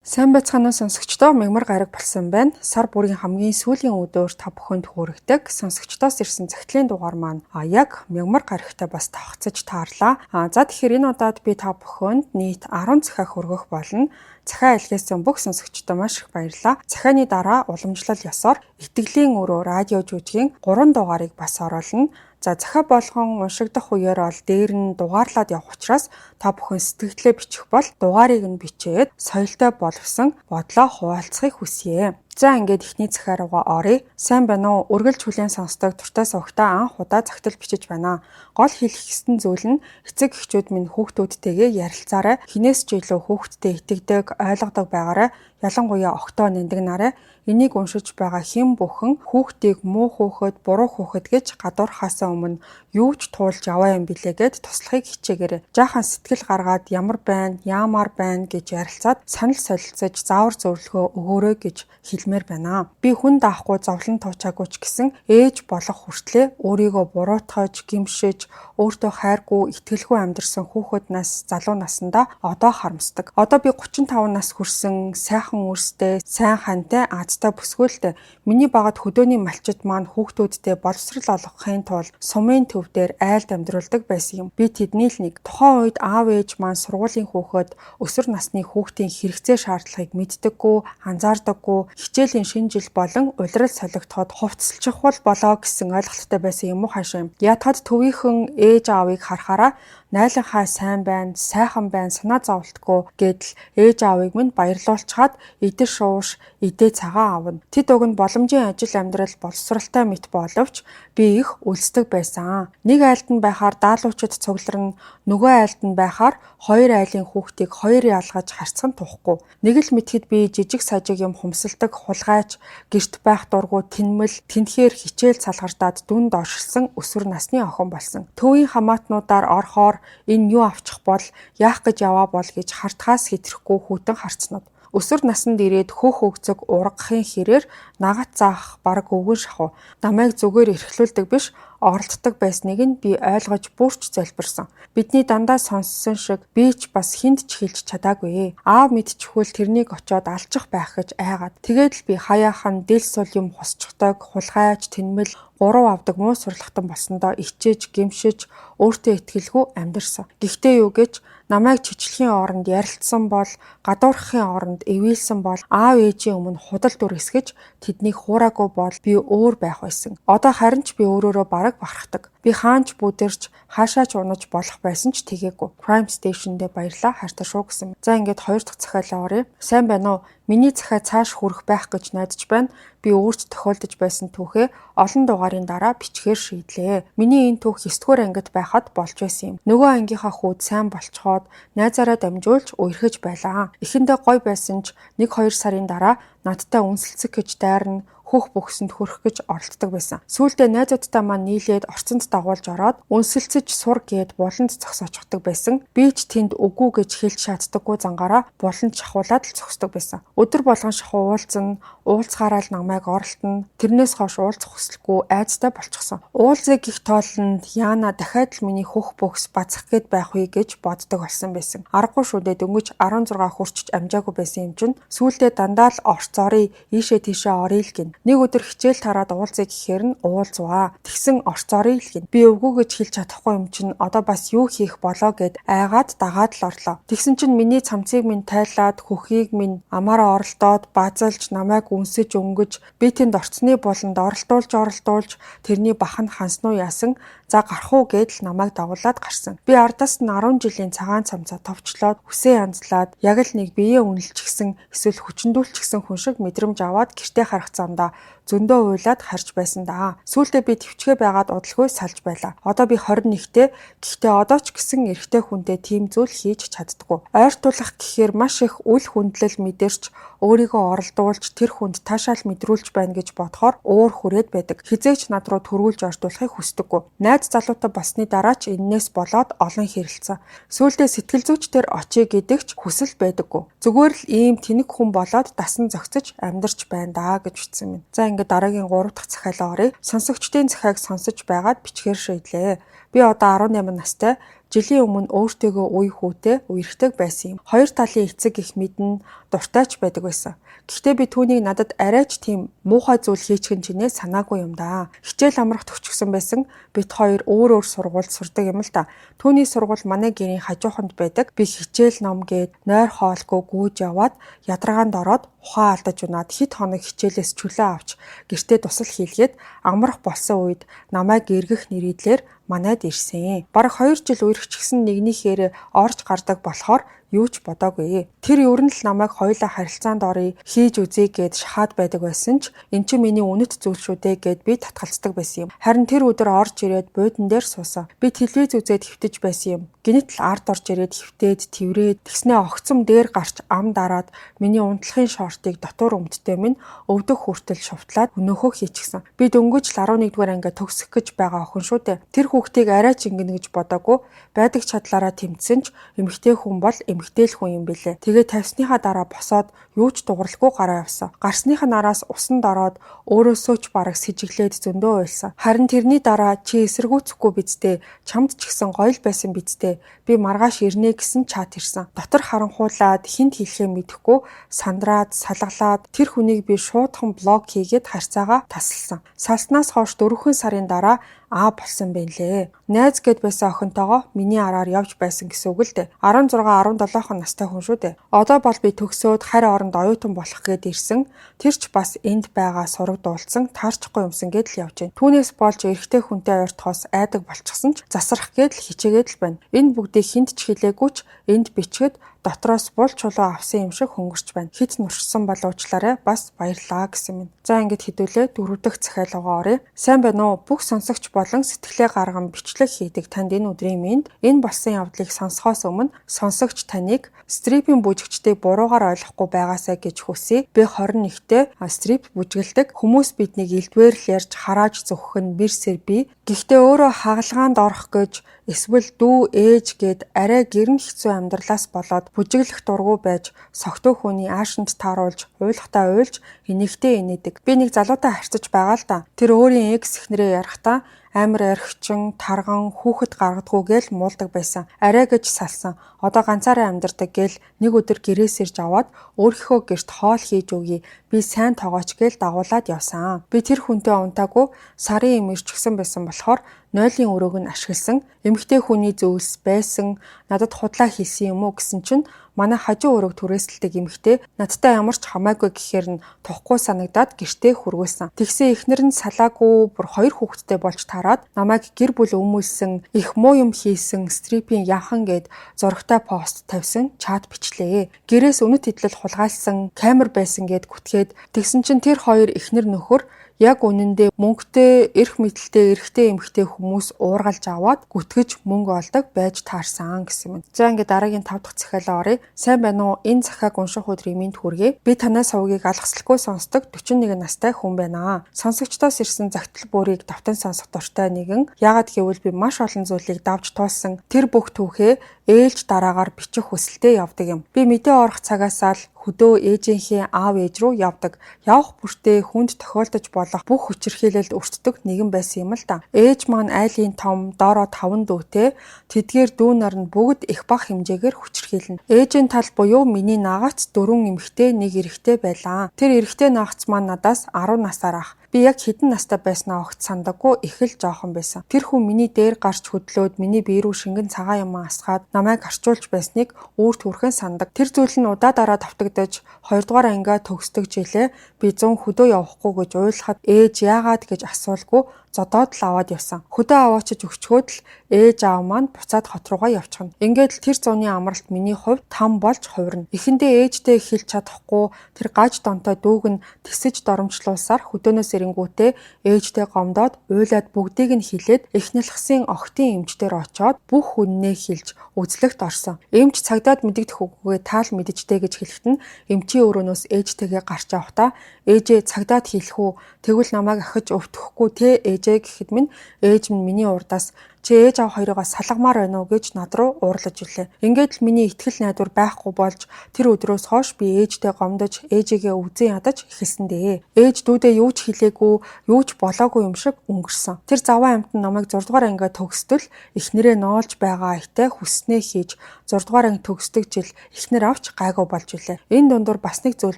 Сайн байцгаана уу, сонсогчдоо, мягмар гараг болсон байна. Сар бүрийн хамгийн сүүлийн өдөр та бүхэнд хүргэдэг сонсогчдоос ирсэн захидлын дугаар маань яг мягмар гарагтай бас тавхацаж таарлаа. За, тэгэхээр энэ удаад би та бүхэнд нийт 10 захиа хүргэх болно. Захиа илгээсэн бүх сонсогчдод маш их баярлалаа. Захианы дараа уламжлал ёсоор Итгэлийн өрөө радио жүжигийн 3 дугаарыг бас оруулна. За, захиа болгон уншигдах үеэр бол дээр нь дугаарлаад явах учраас та бүхэн сэтгэгдлээ бичих бол дугаарыг нь бичээд соёлтой боловсон бодлоо хуваалцахыг хүсье. За, ингээд эхний захиа руугаа оръё. Сайн байна уу? Үргэлж хүлээн сонсдог дуртай сувагтаа анх удаа захидал бичиж байна. Гол хэлэх ёстой зүйл нь эцэг эхчүүд минь хүүхдүүдтэйгээ ярилцаарай. Хэнээс ч илүү хүүхэдтэй итгэдэг, ойлгодог байгаарай. Ялангуяа огтоо нандинаарай. Энийг уншиж байгаа хэн бүхэн хүүхдийг муу хүүхэд, буруу хүүхэд гэж гадуурхахаасаа өмнө юу ч туулж яваа юм билээ гээд туслахыг хичээгээрэй. Жаахан сэтгэл гаргаад ямар байна, яамаар байна гэж ярилцаад санал солилцож заавар зөвлөгөө өгөөрэй гэж хэлмээр байна. Би хүн даахгүй, зовлон туучаагүй ч гэсэн ээж болох хүртлээ өөрийгөө буруутгаж, гэмшиж, өөртөө хайргүй, итгэлгүй амьдарсан хүүхэд нас, залуу насандаа одоо харамсдаг. Одоо би 35 нас хүрсэн, сайхан үрстэй, сайн хантай, азтай бүсгүйлтэй. Миний багад хөдөөний малчид маань хүүхдүүдтэй боловсрал олгохын тулд сумын төв дээр айлд амьдруулдаг байсан юм. Би тэдний л нэг. Тухайн үед аав ээж маань сургуулийн хүүхэд, өсвөр насны хүүхдийн хэрэгцээ шаардлагыг мэддэггүй, анзаардаггүй, хичээлийн шинэ жил болон улирал солигдоход хувцаслчихвал болоо гэсэн ойлголттой байсан юм уу хаашаа юм. Ятгад төвийнхөн ээж аавыг харахаараа "Найланхаа сайн байна, сайхан байна, санаа зоволтгүй" гэдэл ээж аавыг минь баярлуулчхаад идэж шууш, идээ цагаан авна. Тэд уг нь боломжийн ажил амьдрал боловсралтай мэт боловч би их өлсдөг байсан. Нэг айлд нь байхаар даалуучид цугларна, нөгөө айлд нь байхаар хоёр айлын хүүхдийг хоёр ялгаж харьцах нь тухгүй. Нэг л мэтгэд би жижиг сажиг юм хумсалдаг, хулгайч, гэрт байх дургүй, тэнмэл, тэнхээр хичээл салгардаад дүнд оршилсан өсвөр насны охин болсон. Төвийн хамаатнуудаар орохоор энэ юу авчих бол, яах гэж яваа бол гэж хартахаас хэтрэхгүй хүйтэн харцнууд. Өсвөр насанд ирээд хөх өгцөг ургахын хэрээр нагат заах бараг өвгөн шахуу. Намайг зүгээр эрхлүүлдэг биш, оролддог байсныг нь би ойлгож бүрч залбирсан. Бидний дандаа сонссон шиг би ч бас хүнд ч хэлж чадаагүй. Аав мэдчихвэл тэрнийг очиод алчих байх гэж айгаад. Тэгээд л би хаяахан дэл сул юм хусчихдаг, хулгайч, тэнмэл, гурав авдаг муу сурлагтан болсондоо ичээж, гэмшиж, өөртөө итгэлгүй амьдарсан. Гэхдээ юу гэж намайг чичлэхийн оронд ярилцсан бол, гадуурхахын оронд эвийлсэн бол, аав ээжийн өмнө худал дүр эсгэж тэднийг хуураагүй бол би өөр байх байсан. Одоо харин ч би өөрөөрөө бараг бахархдаг. Би хаанч бүдэрч, хаашаа ч унаж болох байсан ч тэгээгүй. Crime Station-д баярлаа, хайртай шүү гэсэн. За, ингээд хоёр дахь захиалаа оръё. Сайн байна уу? Миний захиа цааш хүрэх байх гэж найдаж байна. Би өөрт тохиолдож байсан түүхээ олон дугаарын дараа бичгээр шийдлээ. Миний энэ түүх 9 дугаар ангид байхад болж байсан юм. Нөгөө ангийнхаа хүүд сайн болцоход найзаараа дамжуулж үерхэж байлаа. Эхэндээ гоё байсан ч 1 2 сарын дараа надтай үнсэлцэх гэж дайрна, хөх бөгсөнд хөрөх гэж оролддог байсан. Сүүлдээ найзуудтай маань нийлээд орцонд дагуулж ороод үнсэлцэж сур гээд буланд зогсоочихдог байсан. Би ч тэнд үгүй гэж хэлж чаддаггүй зангаараа буланд шахуулаад л зогсдог байсан. Өдөр болгон шахуу уулзна, уулзахаараа л намайг оролтно. Тэрнээс хойш уулзах хүсэлгүй, айдастай болчихсон. Уулзъя гэх тоолонд яана дахиад л миний хөх бөгс базах гээд байх вэ гэж боддог болсон байсан. Аргагүй шүү дээ, дөнгөж 16 хүрчиж амжаагүй байсан юм чинь. Сүүлдээ дандаа л орцоорой, ийшээ тийшээ оръё л гин. Нэг өдөр хичээл тараад уулзъя гэхээр нь уулзваа. Тэгсэн орцоорой л гин. Би үгүй гэж хэлж чадахгүй юм чинь одоо бас юу хийх болоо гэд айгаад дагаад л орлоо. Тэгсэн чинь миний цамцыг минь тайлаад, хөхийг минь амаараа оролдоод базалж, намайг үнсэж өнгөж, би тэнд орцны буланд оролдуулж оролдуулж тэрний бах нь хансан уу яасан, за гарах уу гэдэл намайг дагуулад гарсан. Би ардаас нь 10 жилийн цагаан цамцаа товчлоод, үсээ янзлаад, яг л нэг биеэ үнэлчихсэн эсвэл хүчндүүлчихсэн хүн шиг мэдрэмж аваад гэртээ харах замдаа зөндөө уйлаад харж байсан даа. Сүүлдээ би тэвчгээ байгаад удалгүй салж байлаа. Одоо би 21-тэй. Гэхдээ одоо ч гэсэн эрэгтэй хүнтэй тийм зүйл хийж чаддаггүй. Ойртуулах гэхээр маш их үл хүндлэл мэдэрч, өөрийгөө оролдуулж, тэр хүнд таашаал мэдрүүлж байна гэж бодохоор уур хүрээд байдаг. Хэзээ ч над руу түргүүлж ойртуулахыг хүсдэггүй. Найз залуутай болсны дараа ч энээс болоод олон хэрэлцсэн. Сүүлдээ сэтгэл зүйчдэр очие гэдэг ч хүсэл байдаггүй. Зүгээр л ийм тэнэг хүн болоод дасан зохицож амьдарч байна даа гэж бичсэн юм. За, ингээд дараагийн 3 дахь захиалаа оръё. Сонсогчдын захиаг сонсож байгаад бичгээр шийдлээ. Би одоо 18 настай. Жилийн өмнө өөртөөгөө үе хүүтэй үерхдэг байсан юм. Хоёр талын эцэг их мэднэ, дуртай ч байдаг байсан. Гэхдээ би түүнийг надад арайч тийм муухай зүйл хийчихэн чинээ санаагүй юм да. Хичээл амрах төгчгсөн байсан. Бид хоёр өөр өөр сургуульд сурдаг юм л да. Түүний сургууль манай гэрийн хажууханд байдаг. Би хичээл ном гээд нойр хоолгүй гүйж яваад ядаргаанд ороод ухаан алдаж унаад хэд хоног хичээлээс чөлөө авч гэртээ тусал хийлгээд амрах болсон үед намайг эргэх нэрийдлэр манайд ирсэн. Бараг 2 жил үерхчихсэн нэгнийхээр орж гардаг болохоор юу ч бодоогүй. Тэр ер нь л намайг хоёулаа харилцаанд оръё, хийж үзье гэд шахаад байдаг байсан ч эн чинь миний үнэт зүйл шүү дээ гэд би татгалздаг байсан юм. Харин тэр өдөр орж ирээд буудан дээр суусан. Би телевиз үзээд хэвтэж байсан юм. Гинэт л ард орж ирээд хэвтээд тэврээд тэгснээ огцом дээр гарч ам дараад миний унтлахын шортыг дотуур өмдтэй минь өвдөх хүртэл шувтлаад өнөөхөө хийчихсэн. Би дөнгөж л 11-р ангиа төгсөх гэж байгаа охин шүү дээ. Тэр хүүхдийг арай ч ингэнэ гэж бодоогүй байдаг чадлаараа тэмцсэн ч эмэгтэй хүн бол эмэгтэй л хүн юм билээ. Тэгээ тавьсныхаа дараа босоод юу ч дууралгүй гараа явсан. Гарсныхаа нараас усанд ороод өөрөөсөө ч бараг сэжиглээд зөндөө уйлсан. Харин тэрний дараа чи эсэргүүцэхгүй биз дээ. Чамд ч гэсэн гоё л байсан биз дээ. Би маргааш ирнэ гэсэн чат ирсэн. Дотор харанхуулаад хүнд хэлэхээ мэдэхгүй сандраад салгалаад тэр хүнийг би шуудхан блок хийгээд харьцаагаа тасалсан. Салснаас хойш 4 сарын дараа аа болсон байна лээ. Найз гэд байсан охинтойгоо миний араар явж байсан гэсэн үг л дээ. 16 17 настай хүн шүү дээ. Одоо бол би төгсөөд харь оронд оюутан болох гээд ирсэн. Тэр ч бас энд байгаа сураг дуулсан, таарчихгүй юмсан гээд л явж байна. Түүнээс болж эрэгтэй хүнтэй ойртохоос айдаг болчихсон ч засрах гээд л хичээгээд л байна. Энэ бүгдийг хүнд ч хэлээгүй ч энд бичгээд дотроос бул чулуу авсан юм шиг хөнгөрч байна. Хэд нуршсан бол уучлаарай. Бас баярлаа гэсэн минь. За ингэж хэдүүлээ дөрөв дэх захиалгаа оръё. Сайн байна уу? Бүх сонсогч болон сэтгэлээ гарган бичлэг хийдэг танд энэ өдрийн мэнд. Энэ болсон явдлыг сонсохоос өмнө сонсогч таныг стрипийн бүжигчдийг буруугаар ойлгохгүй байгаасай гэж хүсье. Би 21-т стрип бүжгэлдэг. Хүмүүс биднийг элдвээр л ярьж харааж зүхэх нь мэрсэр би. Гэхдээ өөрөө хагалгаанд орох гэж эсвэл дүү ээж гээд арай гэрэн хэцүү амьдралаас болоод бүжиглэх дургүй байж согтуу хүний аашинд тааруулж уйлахтаа уйлж инээхдээ инээдэг. Би нэг залуутай харьцаж байгаа л да. Тэр өөрийн экс эхнэрээ ярихдаа амар архичин, тарган, хүүхэд гаргадгүй гээл муулдаг байсан. Арай гэж салсан. Одоо ганцаараа амьдардаг гээл нэг өдөр гэрээс ирж аваад өөрийнхөө гэрт хоол хийж өгье. Би сайн тогооч гээл дагуулад явсан. Би тэр хүнтэй унтаагүй сарын юм ирчихсэн байсан болохоор нойлын өрөөг нь ашигласан. Эмэгтэй хүний зүйлс байсан. Надад худлаа хийсэн юм уу гэсэн чинь манай хажуу өрөөг түрээсэлдэг эмэгтэй надтай ямар ч хамаагүй гэхээр нь тухгүй санагдаад гэртээ хүргүүлсэн. Тэгсэн эхнэр нь салаагүй бүр 2 хүүхэдтэй болж тараад намайг гэр бүл өмүүлсэн, их муу юм хийсэн, стрипийн яхан гэд зурагтай пост тавьсан, чат бичлээ. Гэрээс үнэт хэдлэл хулгайлсан, камер байсан гэд гүтгээд тэгсэн чинь тэр хоёр эхнэр нөхөр яг үнэндээ мөнгөтэй, эрх мэдэлтэй эрэгтэй эмэгтэй хүмүүс уургалж аваад гүтгэж мөнгө олдог байж таарсан гэсэн юм. За ингээд дараагийн 5 дахь захиалаа оръё. Сайн байна уу? Энэ захиаг унших өдрийн мэнд хүргэе. Би танай сувгийг алгасалгүй сонсдог 41 настай хүн байна. Сонсогчдоос ирсэн загтал бүрийг давтан сонсох дуртай нэгэн. Яагаад гэвэл би маш олон зүйлийг давж туулсан. Тэр бүх түүхээ ээлж дараагаар бичих хүсэлтэй явдаг юм. Би мэдээ орох цагаасаа л хөдөө ээжийнхээ аав ээж рүү явдаг. Явах бүртээ хүнд тохиолдож болох бүх хүчирхийлэлд өртдөг нэгэн байсан юм л да. Ээж маань айлын том, доороо 5 дүүтэй. Тэдгээр дүү нар нь бүгд их бага хэмжээгээр хүчирхийлнэ. Ээжийн тал буюу миний наагаац 4 эмэгтэй, 1 эрэгтэй байлаа. Тэр эрэгтэй наагц маань надаас 10 насаар ах. Би яг хэдэн настай байснаа огт сандаггүй их л жоохон байсан. Тэр хүн миний дээр гарч хөдлөөд миний бие рүү шингэн цагаан юм асгаад намайг арчуулж байсныг үүр төрхөн сандаг. Тэр зүйл нь удаа дараа давтагдаж 2 дугаар ангиа төгсдөг жилээ би 100 хөдөө явахгүй гэж уйлахад ээж яагаад гэж асуулгүй зодоод л аваад явсан. Хөдөө аваачиж өгчхөөд л ээж аав маань буцаад хот руугаа явчихна. Ингээд л тэр зуны амралт миний хувьд там болж хувирна. Эхэндээ ээжтэй хэлж чадахгүй тэр гаж донтой дүүг нь тэсэж доромжлуулсаар хөдөөнөөс ирэнгүүтээ ээжтэй гомдоод уйлаад бүгдийг нь хилээд эхнэлхсийн охтын эмчдэр очоод бүх үннээ хэлж үзлэгт орсон. Эмч цагдаад мэдэгдэх үгүйгээ таал мэдчихтэй гэж хэлэхэд нь эмчийн өрөөнөөс ээжтэйгээ гарч явахдаа ээжээ цагдаад хэлэх үү, тэгвэл намайг ахиж өвтөхгүй те ээжээ гэхэд минь ээж минь миний урдаас Чи ээж аав хоёрыгоо салгамаар байна уу гэж над руу уурлаж илээ. Ингээд л миний итгэл найдвар байхгүй болж тэр өдрөөс хойш би ээжтэй гомдож, ээжигээ өвзөн ядаж эхэлсэн дээ. Ээж дүүдээ юу ч хэлээгүй, юу ч болоогүй юм шиг өнгөрсөн. Тэр заваа амьтан намайг 6 дугаар ангиа төгсдөл эхнэрээ ноолж байгаа айтаа хүснээ хийж 6 дугаар анги төгсдөг жил эхнэр авч гайгүй болж илээ. Энэ дундуур бас нэг зүйл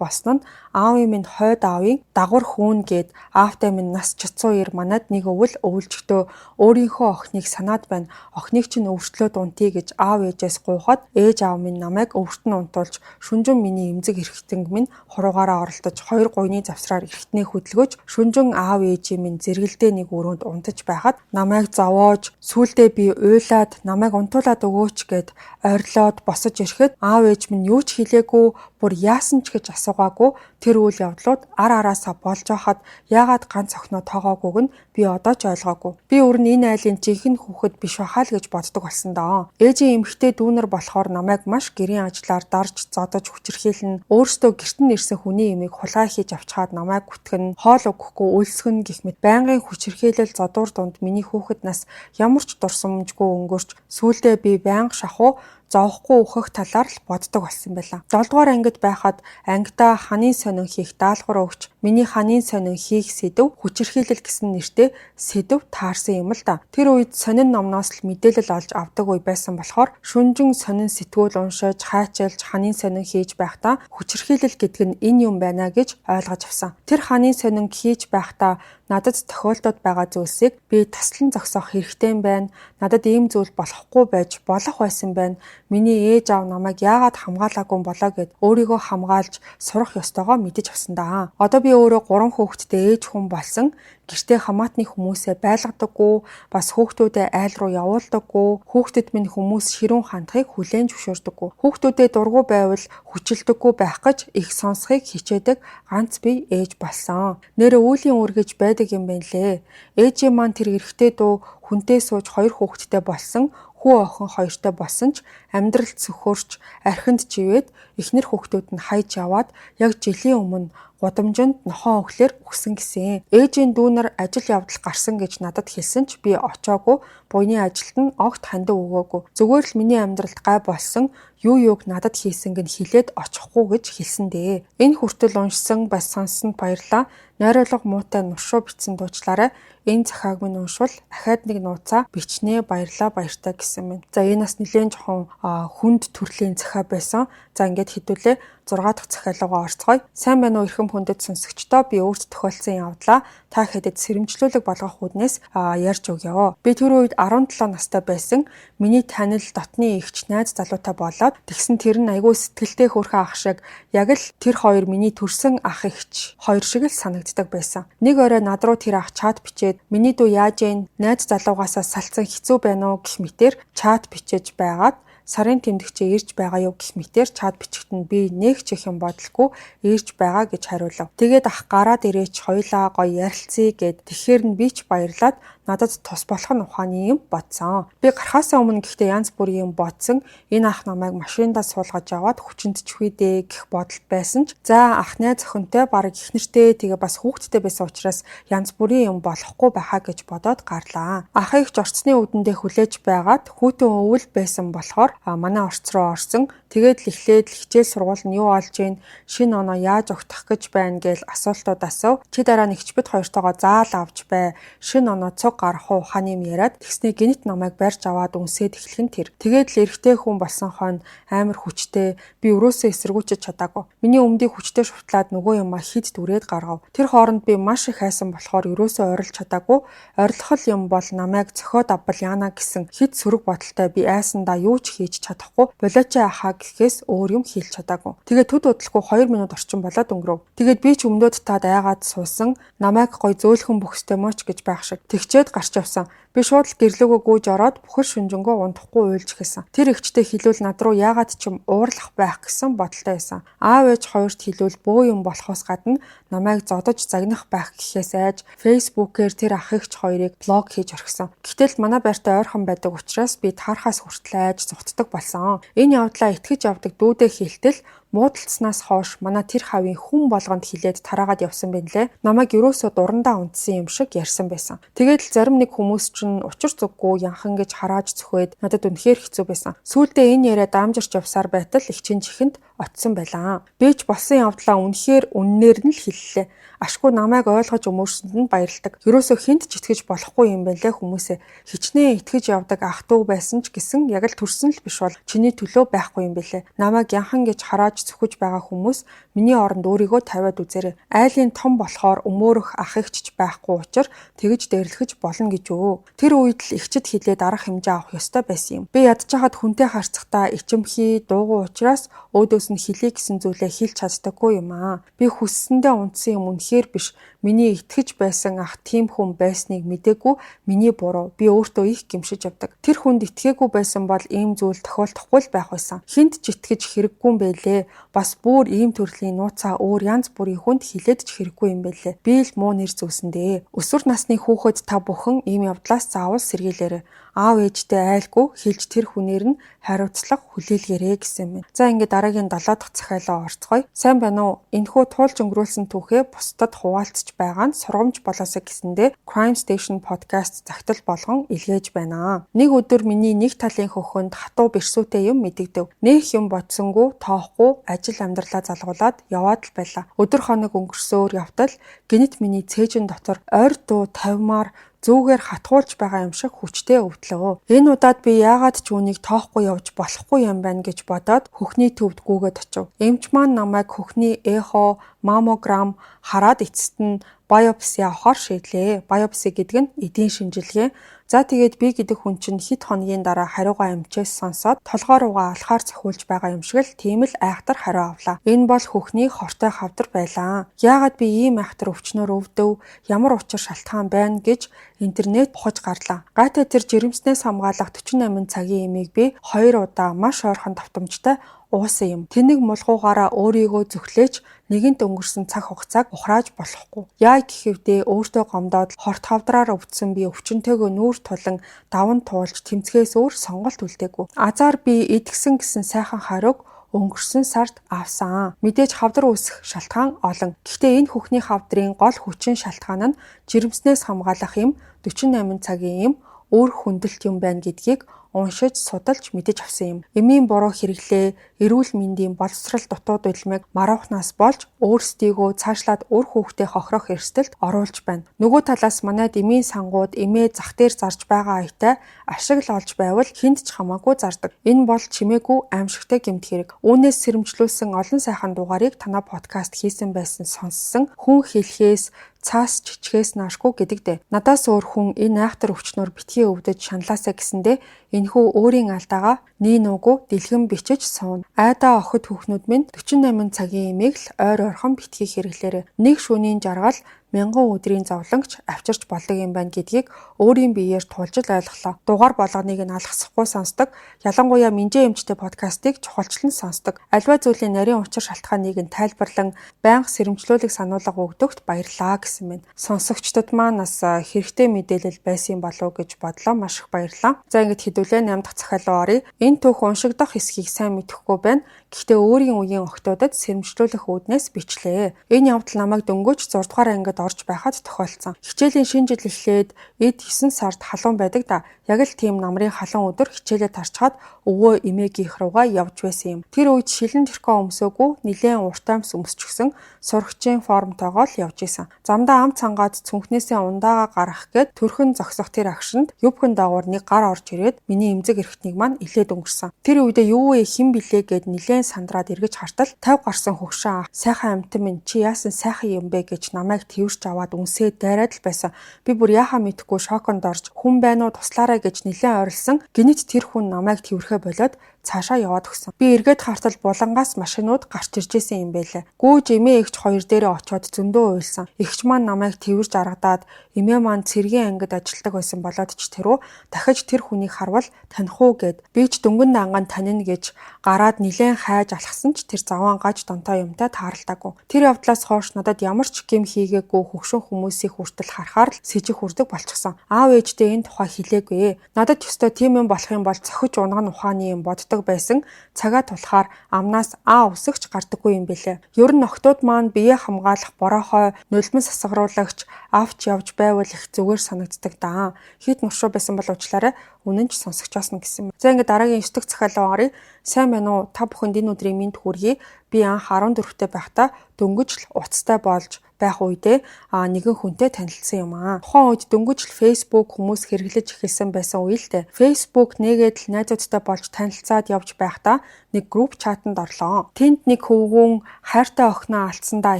болсон нь аавын минь хойд аавын дагвар хүүн гээд аавтай минь нас чацуу ир манад нэг өвөл өвлжөхдөө өөрийнхөө охиныг санаад байна. Охиныг чинь өвөртлөө дунтъя гэж аав ээжээс гуйхад ээж аав минь намайг өвөрт нь унтуулж шүнжин миний эмзэг эрхтэнг минь хуруугаараа оролдож хоёр гуйны завсраар эрхтнээ хөдөлгөөж шүнжин аав ээжийн минь зэрэгэлдээ нэг өрөөнд унтаж байхад намайг зовоож сүүлдээ би уйлаад намайг унтуулад өгөөч гэд орилоод босож ирэхэд аав ээж минь юу ч хэлээгүй, бүр яасан ч гэж асуугаагүй. Тэр үйл явдлууд ар араасаа болж байхад яагаад ганц охиноо тоогоогүйг нь би одоо ч ойлгоогүй. Би өөр нь энэ айлын жинхэнэ хүүхэд биш байхаа л гэж боддог болсон доо. Ээжийн эмэгтэй дүүнер болохоор намайг маш гэрийн ажлаар дарж зодож хүчирхийлнэ. Өөртөө гэрт нь ирсэн хүний ямыг хулгай хийж авчхаад намайг гүтгэн, хоол өгөхгүй өлсгөн гэх мэт байнгын хүчирхийлэл зодуур дунд миний хүүхэд нас ямар ч дурсамжгүй өнгөрч сүүлдээ би байнга шахуу зовхгүй өөхөх талаар л боддог болсон байлаа. 7 дугаар ангид байхад ангидаа ханын сонин хийх даалгавар өгч миний ханын сонин хийх сэдэв хүчирхийлэл гэсэн нэртэй сэдэв таарсан юм л да. Тэр үед сонин номноос л мэдээлэл олж авдаг үе байсан болохоор шүнжин сонин сэтгүүл уншиж, хайчилж, ханын сонин хийж байхдаа хүчирхийлэл гэдэг нь энэ юм байна гэж ойлгож авсан. Тэр ханын сонин хийж байхдаа надад тохиолдоод байгаа зүйлсийг би таслан зогсоох хэрэгтэй юм байна. Надад ийм зүйл болохгүй байж болох байсан байна. Миний ээж аав намайг яагаад хамгаалаагүй болоо гэд өөрийгөө хамгаалж сурах ёстойгоо мэдэж авсан даа. Одоо би өөрөө 3 хүүхэдтэй ээж хүн болсон. Гэртээ хамаатны хүмүүсээ байлгадаггүй, бас хүүхдүүдээ айл руу явуулдаггүй, хүүхдэд минь хүмүүс ширүүн хандахыг хүлээн зөвшөөрдөггүй. Хүүхдүүдээ дургүй байвал хүчилдэггүй байх гэж их сонсхийг хичээдэг ганц би ээж болсон. Нээрээ үүлийн үр гэж байдаг юм байна лээ. Ээжийн маань тэр эрэгтэй дүү хүнтэй сууж 2 хүүхэдтэй болсон, хүү охин хоёртой болсон ч амьдралд сөхөрч архинд чивээд эхнэр хүүхдүүд нь хайж яваад яг жилийн өмнө гудамжинд нохоо өглөөр үхсэн гэсэн. Ээжийн дүүнер ажил явдал гарсан гэж надад хэлсэн ч би очоогүй, буйны ажилд нь огт хандив өгөөгүй. Зүгээр л миний амьдралд гай болсон юу юуг надад хийсэнг нь хэлээд очихгүй гэж хэлсэн дээ. Энэ хүртэл уншсан бас сонссонд баярлалаа. Найруулга муутай нуршуу бичсэн дуучлаарай. Энэ захааг минь уншвал ахаад нэг нууцаа бичнэ, баярлалаа, баяртай гэсэн минь. За энэ бас нэлээд жоохон хүнд төрлийн захиа байсан. За ингээд хэдүүлээ 6 дахь захиалгаа орцгоё. Сайн байна уу эрхэм хүндэт сонсогчдоо, би өөрт тохиолдсон явдлаа та хэдэд сэрэмжлүүлэг болгох үүднээс ярьж өгье. Би тэр үед 17 настай байсан. Миний танил дотны эгч найз залуутай болоод тэгсэн тэр нь айгүй сэтгэлтэй хөөрхөн ах шиг яг л тэр хоёр миний төрсэн ах эгч хоёр шиг л санагддаг байсан. Нэг орой над руу тэр ах чат бичээд миний дүү яаж гин найз залуугаасаа салцсан хэцүү байна уу гэх мэтэр чат бичиж байгаад сарын тэмдэгчээ ирж байгаа юу гэх мэтэр чат бичигт нь би нэг ч их юм бодлогүй ирж байгаа гэж хариулав. Тэгээд ах гараад ирээч хоёлаа гоё ярилцъя гэд тэгэхээр нь би ч баярлаад надад тус болох нь ухааны юм бодсон. Би гарахаасаа өмнө гэхдээ янз бүрийн юм бодсон. Энэ ах намайг машиндаа суулгаж аваад хүчиндчихвээ дээ гэх бодол байсан ч за ах найз охинтой бараг эхнэртэй тэгээ бас хүүхэдтэй байсан учраас янз бүрийн юм болохгүй байхаа гэж бодоод гарлаа. Ахыг ч орцны үдэндээ хүлээж байгаад хүүтэн өвөл байсан болохоор манай орц руу орсон. Тэгээд л эхлээд л хичээл сургууль нь юу олж ийн, шинэ оноо яаж огтох гэж байна гээл асуултууд асуув. Чи дараа нэгч бит хоёртойгоо заал авч бай. Шинэ оноо цуг гарах уу ухааны юм яриад тэгснээ гинэт намайг барьж аваад үнсээд эхлэх нь тэр. Тэгээд л эрэгтэй хүн болсон хойно амар хүчтэй, би өрөөсөө эсэргүүцэж чадаагүй. Миний өмдийг хүчтэй шувтлаад нөгөө юмаа хид дүрээд гаргав. Тэр хооронд би маш их хайсан болохоор өрөөсөө орилж чадаагүй. Орилох юм бол намайг цохиод авбал яана гэсэн хид сөрөг бодолтой би айсандаа юу ч хийж чадахгүй болооч ахаа гэхээс өөр юм хийлж чадаагүй. Тэгээд төд удалгүй 2 минут орчим болоод өнгөрөв. Тэгээд би ч өмдөө татаад айгаад суусан. Намайг гой зөөлхөн бөхстэй моч гэж байх шиг. Тэгчээд гарч явсан. Би шууд л гэрлөөгөө гүйж ороод бүхэл шүнжэнгөө унтахгүй уйлж эхэлсэн. Тэр эгчтэй хэлвэл над руу яагаад ч юм уурлах байх гэсэн бодолтой байсан. Аав ээж хоёрт хэлвэл бөө юм болохоос гадна намайг зодож загнах байх гэхээс айж Facebook-ээр тэр ах эгч хоёрыг блог хийж орхисон. Гэтэл манай байртай ойрхон байдаг учраас би таархаас хүртэл айж зугтдаг болсон. Энэ явдлаа итгэж явдаг дүүдээ хэлтэл Муудалцсанаас хойш манай тэр хавийн хүн болгонд хилээд тараагаад явсан байна лээ. Намайг ерөөсөө дурандаа унтсан юм шиг ярьсан байсан. Тэгээд л зарим нэг хүмүүс чинь учир зүггүй янхан гэж харааж цөхөөд надад үнэхээр хэцүү байсан. Сүүлдээ энэ яриа даамжирч явсаар байтал эгчийн чихэнд очсон байлаа. Би ч болсон явдлаа үнэхээр үннээр нь л хэллээ. Ашгүй намайг ойлгож өмөрсөнд нь баярладаг. Ерөөсөө хүнд ч итгэж болохгүй юм байна лээ хүмүүсээ. Хичнээн итгэж явдаг ах дүү байсан ч гэсэн яг л төрсөн л биш бол чиний төлөө байхгүй юм бэлээ. Намайг янхан гэж харааж цөхөж байгаа хүмүүс миний оронд өөрийгөө тавиад үзээрэй. Айлын том болохоор өмөөрөх ах эгч ч байхгүй учир тэгж дээрлэхэж болно гэж өө. Тэр үед л эгчид хилээд арга хэмжээ авах ёстой байсан юм. Би ядчихад хүнтэй харьцахдаа ичимхий дуугүй учраас өөдөөс нь хэлье гэсэн зүйлээ хэлж чаддаггүй юм аа. Би хүссэндээ унтсан юм үнэхээр биш. Миний итгэж байсан ах тийм хүн байсныг мдээгүй миний буруу. Би өөртөө их гэмшиж явдаг. Тэр хүнд итгээгүй байсан бол ийм зүйл тохиолдохгүй л байх байсан. Хүнд ч итгэж хэрэггүй юм байлээ. Бас бүр ийм төрлийн нууцаа өөр янз бүрийн хүнд хилээд ч хэрэггүй юм байлээ. Би л муу нэр зүүсэн дээ. Өсвөр насны хүүхэд та бүхэн ийм явдлаас заавал сэргийлээрэй. Аав ээжтэй айлгүй хэлж тэр хүнээр нь хариуцлага хүлээлгээрэй гэсэн юм. За ингээд дараагийн 7 дахь захиалаа орцгоё. Сайн байна уу? Энэхүү туулж өнгөрүүлсэн түүхээ бусдад хуваалцж байгаа нь сургамж болоосой гэсэндээ Crime Station podcast захидал болгон илгээж байна. Нэг өдөр миний нэг талын хөхөнд хатуу бэрсүүтэй юм мэдэгдэв. Нэх юм бодсонгүй, тоохгүй ажил амьдралаа залгуулад яваад л байлаа. Өдөр хоног өнгөрсөөр явтал гэнэт миний цээжин дотор ойр дуу тавимаар зүүгээр хатгуулж байгаа юм шиг хүчтэй өвдлөө. Энэ удаад би яагаад ч үүнийг тоохгүй явж болохгүй юм байна гэж бодоод хөхний төвд гүйгээд очив. Эмч маань намайг хөхний эхо, маммограм хараад эцэст нь биопси авахар шийдлээ. Биопси гэдэг нь эдийн шинжилгээ. За тэгээд би гэдэг хүн чинь хэд хоногийн дараа хариугаа эмчээс сонсоод толгой руугаа алхаар цохиулж байгаа юм шиг л тийм л айхтар хариу авлаа. Энэ бол хөхний хортой хавдар байлаа. Яагаад би ийм айхтар өвчнөөр өвдөв? Ямар учир шалтгаан байна гэж интернет ухаж гарлаа. Гайтай тэр жирэмснээс хамгаалах 48 цагийн эмийг би 2 удаа маш ойрхон давтамжтай уусан юм. Тэнэг мулгуугаараа өөрийгөө зүхлээч нэгэнт өнгөрсөн цаг хугацааг ухрааж болохгүй. Яа гэхэвдээ өөртөө гомдоод хорт хавдраар өвдсөн би өвчнөтэйгөө нүүр тулан даван туулж тэмцгээс өөр сонголт үлдээгүй. Азар би идгсэн гэсэн сайхан хариуг өнгөрсөн сард авсан. Мэдээж хавдар үүсэх шалтгаан олон. Гэхдээ энэ хөхний хавдрын гол хүчин шалтгаан нь жирэмснээс хамгаалах юм 48 цагийн юм өөр хүндэлт юм байна гэдгийг уншиж, судалж мэдэж авсан юм. Эмийн буруу хэрэглээ, эрүүл мэндийн боловсрал дутуу дулмыг маруухнаас болж өөрсдийгөө цаашлаад үр хүүхдээ хохирох эрсдэлд оруулж байна. Нөгөө талаас манайд эмийн сангууд эмээ зах дээр зарж байгаа аятай ашиг л олж байвал хүнд ч хамаагүй зардаг. Энэ бол чимээгүй аимшигтай гэмт хэрэг. Үүнээс сэрэмжлүүлсэн олон сайхан дугаарыг танай подкаст хийсэн байсан сонссон хүн хэлхээс цаас чичгээс наашгүй гэдэг дээ. Надаас өөр хүн энэ айхтар өвчнөөр битгий өвдөж шаналаасай гэсэндээ энэхүү өөрийн алдаагаа нээ нуугүй дэлгэн бичиж сууна. Айдаа охид хүүхнүүд минь 48 цагийн эмийг л ойр ойрхон битгий хэрэглээрэй. Нэг шөнийн жаргал мянган өдрийн зовлонгч авчирч болдог юм байна гэдгийг өөрийн биеэр тулж л ойлголоо. Дугаар болгоныг нь алгасахгүй сонсдог. Ялангуяа Минжээ эмчтэй подкастыг чухалчлан сонсдог. Аливаа зүйлийн нарийн учир шалтгааныг нь тайлбарлан байнга сэрэмжлүүлэх сануулга өгдөгт баярлаа гэсэн байна. Сонсогчдод маань бас хэрэгтэй мэдээлэл байсан болов уу гэж бодлоо. Маш их баярлалаа. За ингэж хэдүүлээ 8 дахь захиал руу оръё. Энэ түүх уншигдах хэсгийг сайн мэдэхгүй байна. Гэхдээ өөрийн үеийн охтуудад сэрэмжлүүлэх үүднээс бичлээ. Энэ явдал намайг дөнгөж 6 дугаар ангид орж байхад тохиолдсон. Хичээлийн шинэ жил эхлээд эд 9 сард халуун байдаг да. Яг л тийм намрын халуун өдөр хичээлээ тарчхаад өвөө эмээгийнх руугаа явж байсан юм. Тэр үед шилэн тэрхүү өмсөөгүй нилээн урт амс өмсчихсэн сурагчийн формтойгоо л явж исэн. Замдаа ам цангаад цүнхнээсээ ундаага гаргах гээд төрхөн зогсох тэр агшинд юбкын дагуур нэг гар орж ирээд миний эмзэг эрхтнийг маань илээд өнгөрсөн. Тэр үедээ юу вэ хэн блэ гэд нилээн сандраад эргэж хартал 50 гарсан хөгшин сайхан амтан минь чи яасан сайхан юм бэ гэж намайг тэрч аваад үнсээ дайраад л байсан. Би бүр яхаа мэдэхгүй шоконд орж хүн байна уу туслаарай гэж нилээн ойрлсон. Гэнэт тэр хүн намайг тэрхээ болоод цаашаа яваад өгсөн. Би эргээд хартал булангаас машинууд гарч ирж исэн юм байлээ. Гүүж эмээ эгч хоёр дээрээ очиод зөндөө уйлсан. Эгч маань намайг тэрж аргадаад эмээ маань цэргийн ангид ажилладаг байсан болоод ч тэрүү дахиж тэр хүнийг харвал таних уу гэд би ч дөнгөн данган танина гэж гараад нилээн хайж алхсан ч тэр заваан гаж донтой юмтай тааралдаагүй. Тэр явдлаас хойш надад ямар ч гэм хийгээгүй хөгшин хүмүүсийг хүртэл харахаар л сэжих үрдэг болчихсон. Аав ээждээ энэ тухай хэлээгүй. Надад ёстой тийм юм болох юм бол цохиж унган ухааны юм боддог. зогсдог байсан. Цагаа тулахаар амнаас А үсэгч гардаггүй юм билээ. Ер нь охидууд маань биеэ хамгаалах бороохой, нулимс асгаруулагч авч явж байвал их зүгээр санагддаг даа. Хэт нуршуу байсан бол уучлаарай. Үнэн ч сонсогчоос нь гэсэн. За, ингээд дараагийн 9 дэх захиалга оръё. Сайн байна уу? Та бүхэнд энэ өдрийн мэнд хүргэе. Би анх 14-тэй байхдаа дөнгөж л утастай болж байх үедээ нэгэн хүнтэй танилцсан юм аа. Тухайн үед дөнгөж л Facebook хүмүүс хэрэглэж эхэлсэн байсан үе л дээ. Facebook нээгээд л найзуудтай болж танилцаад явж байхдаа нэг group chat анд орлоо. Тэнд нэг хөвгүүн хайртай охиноо алдсандаа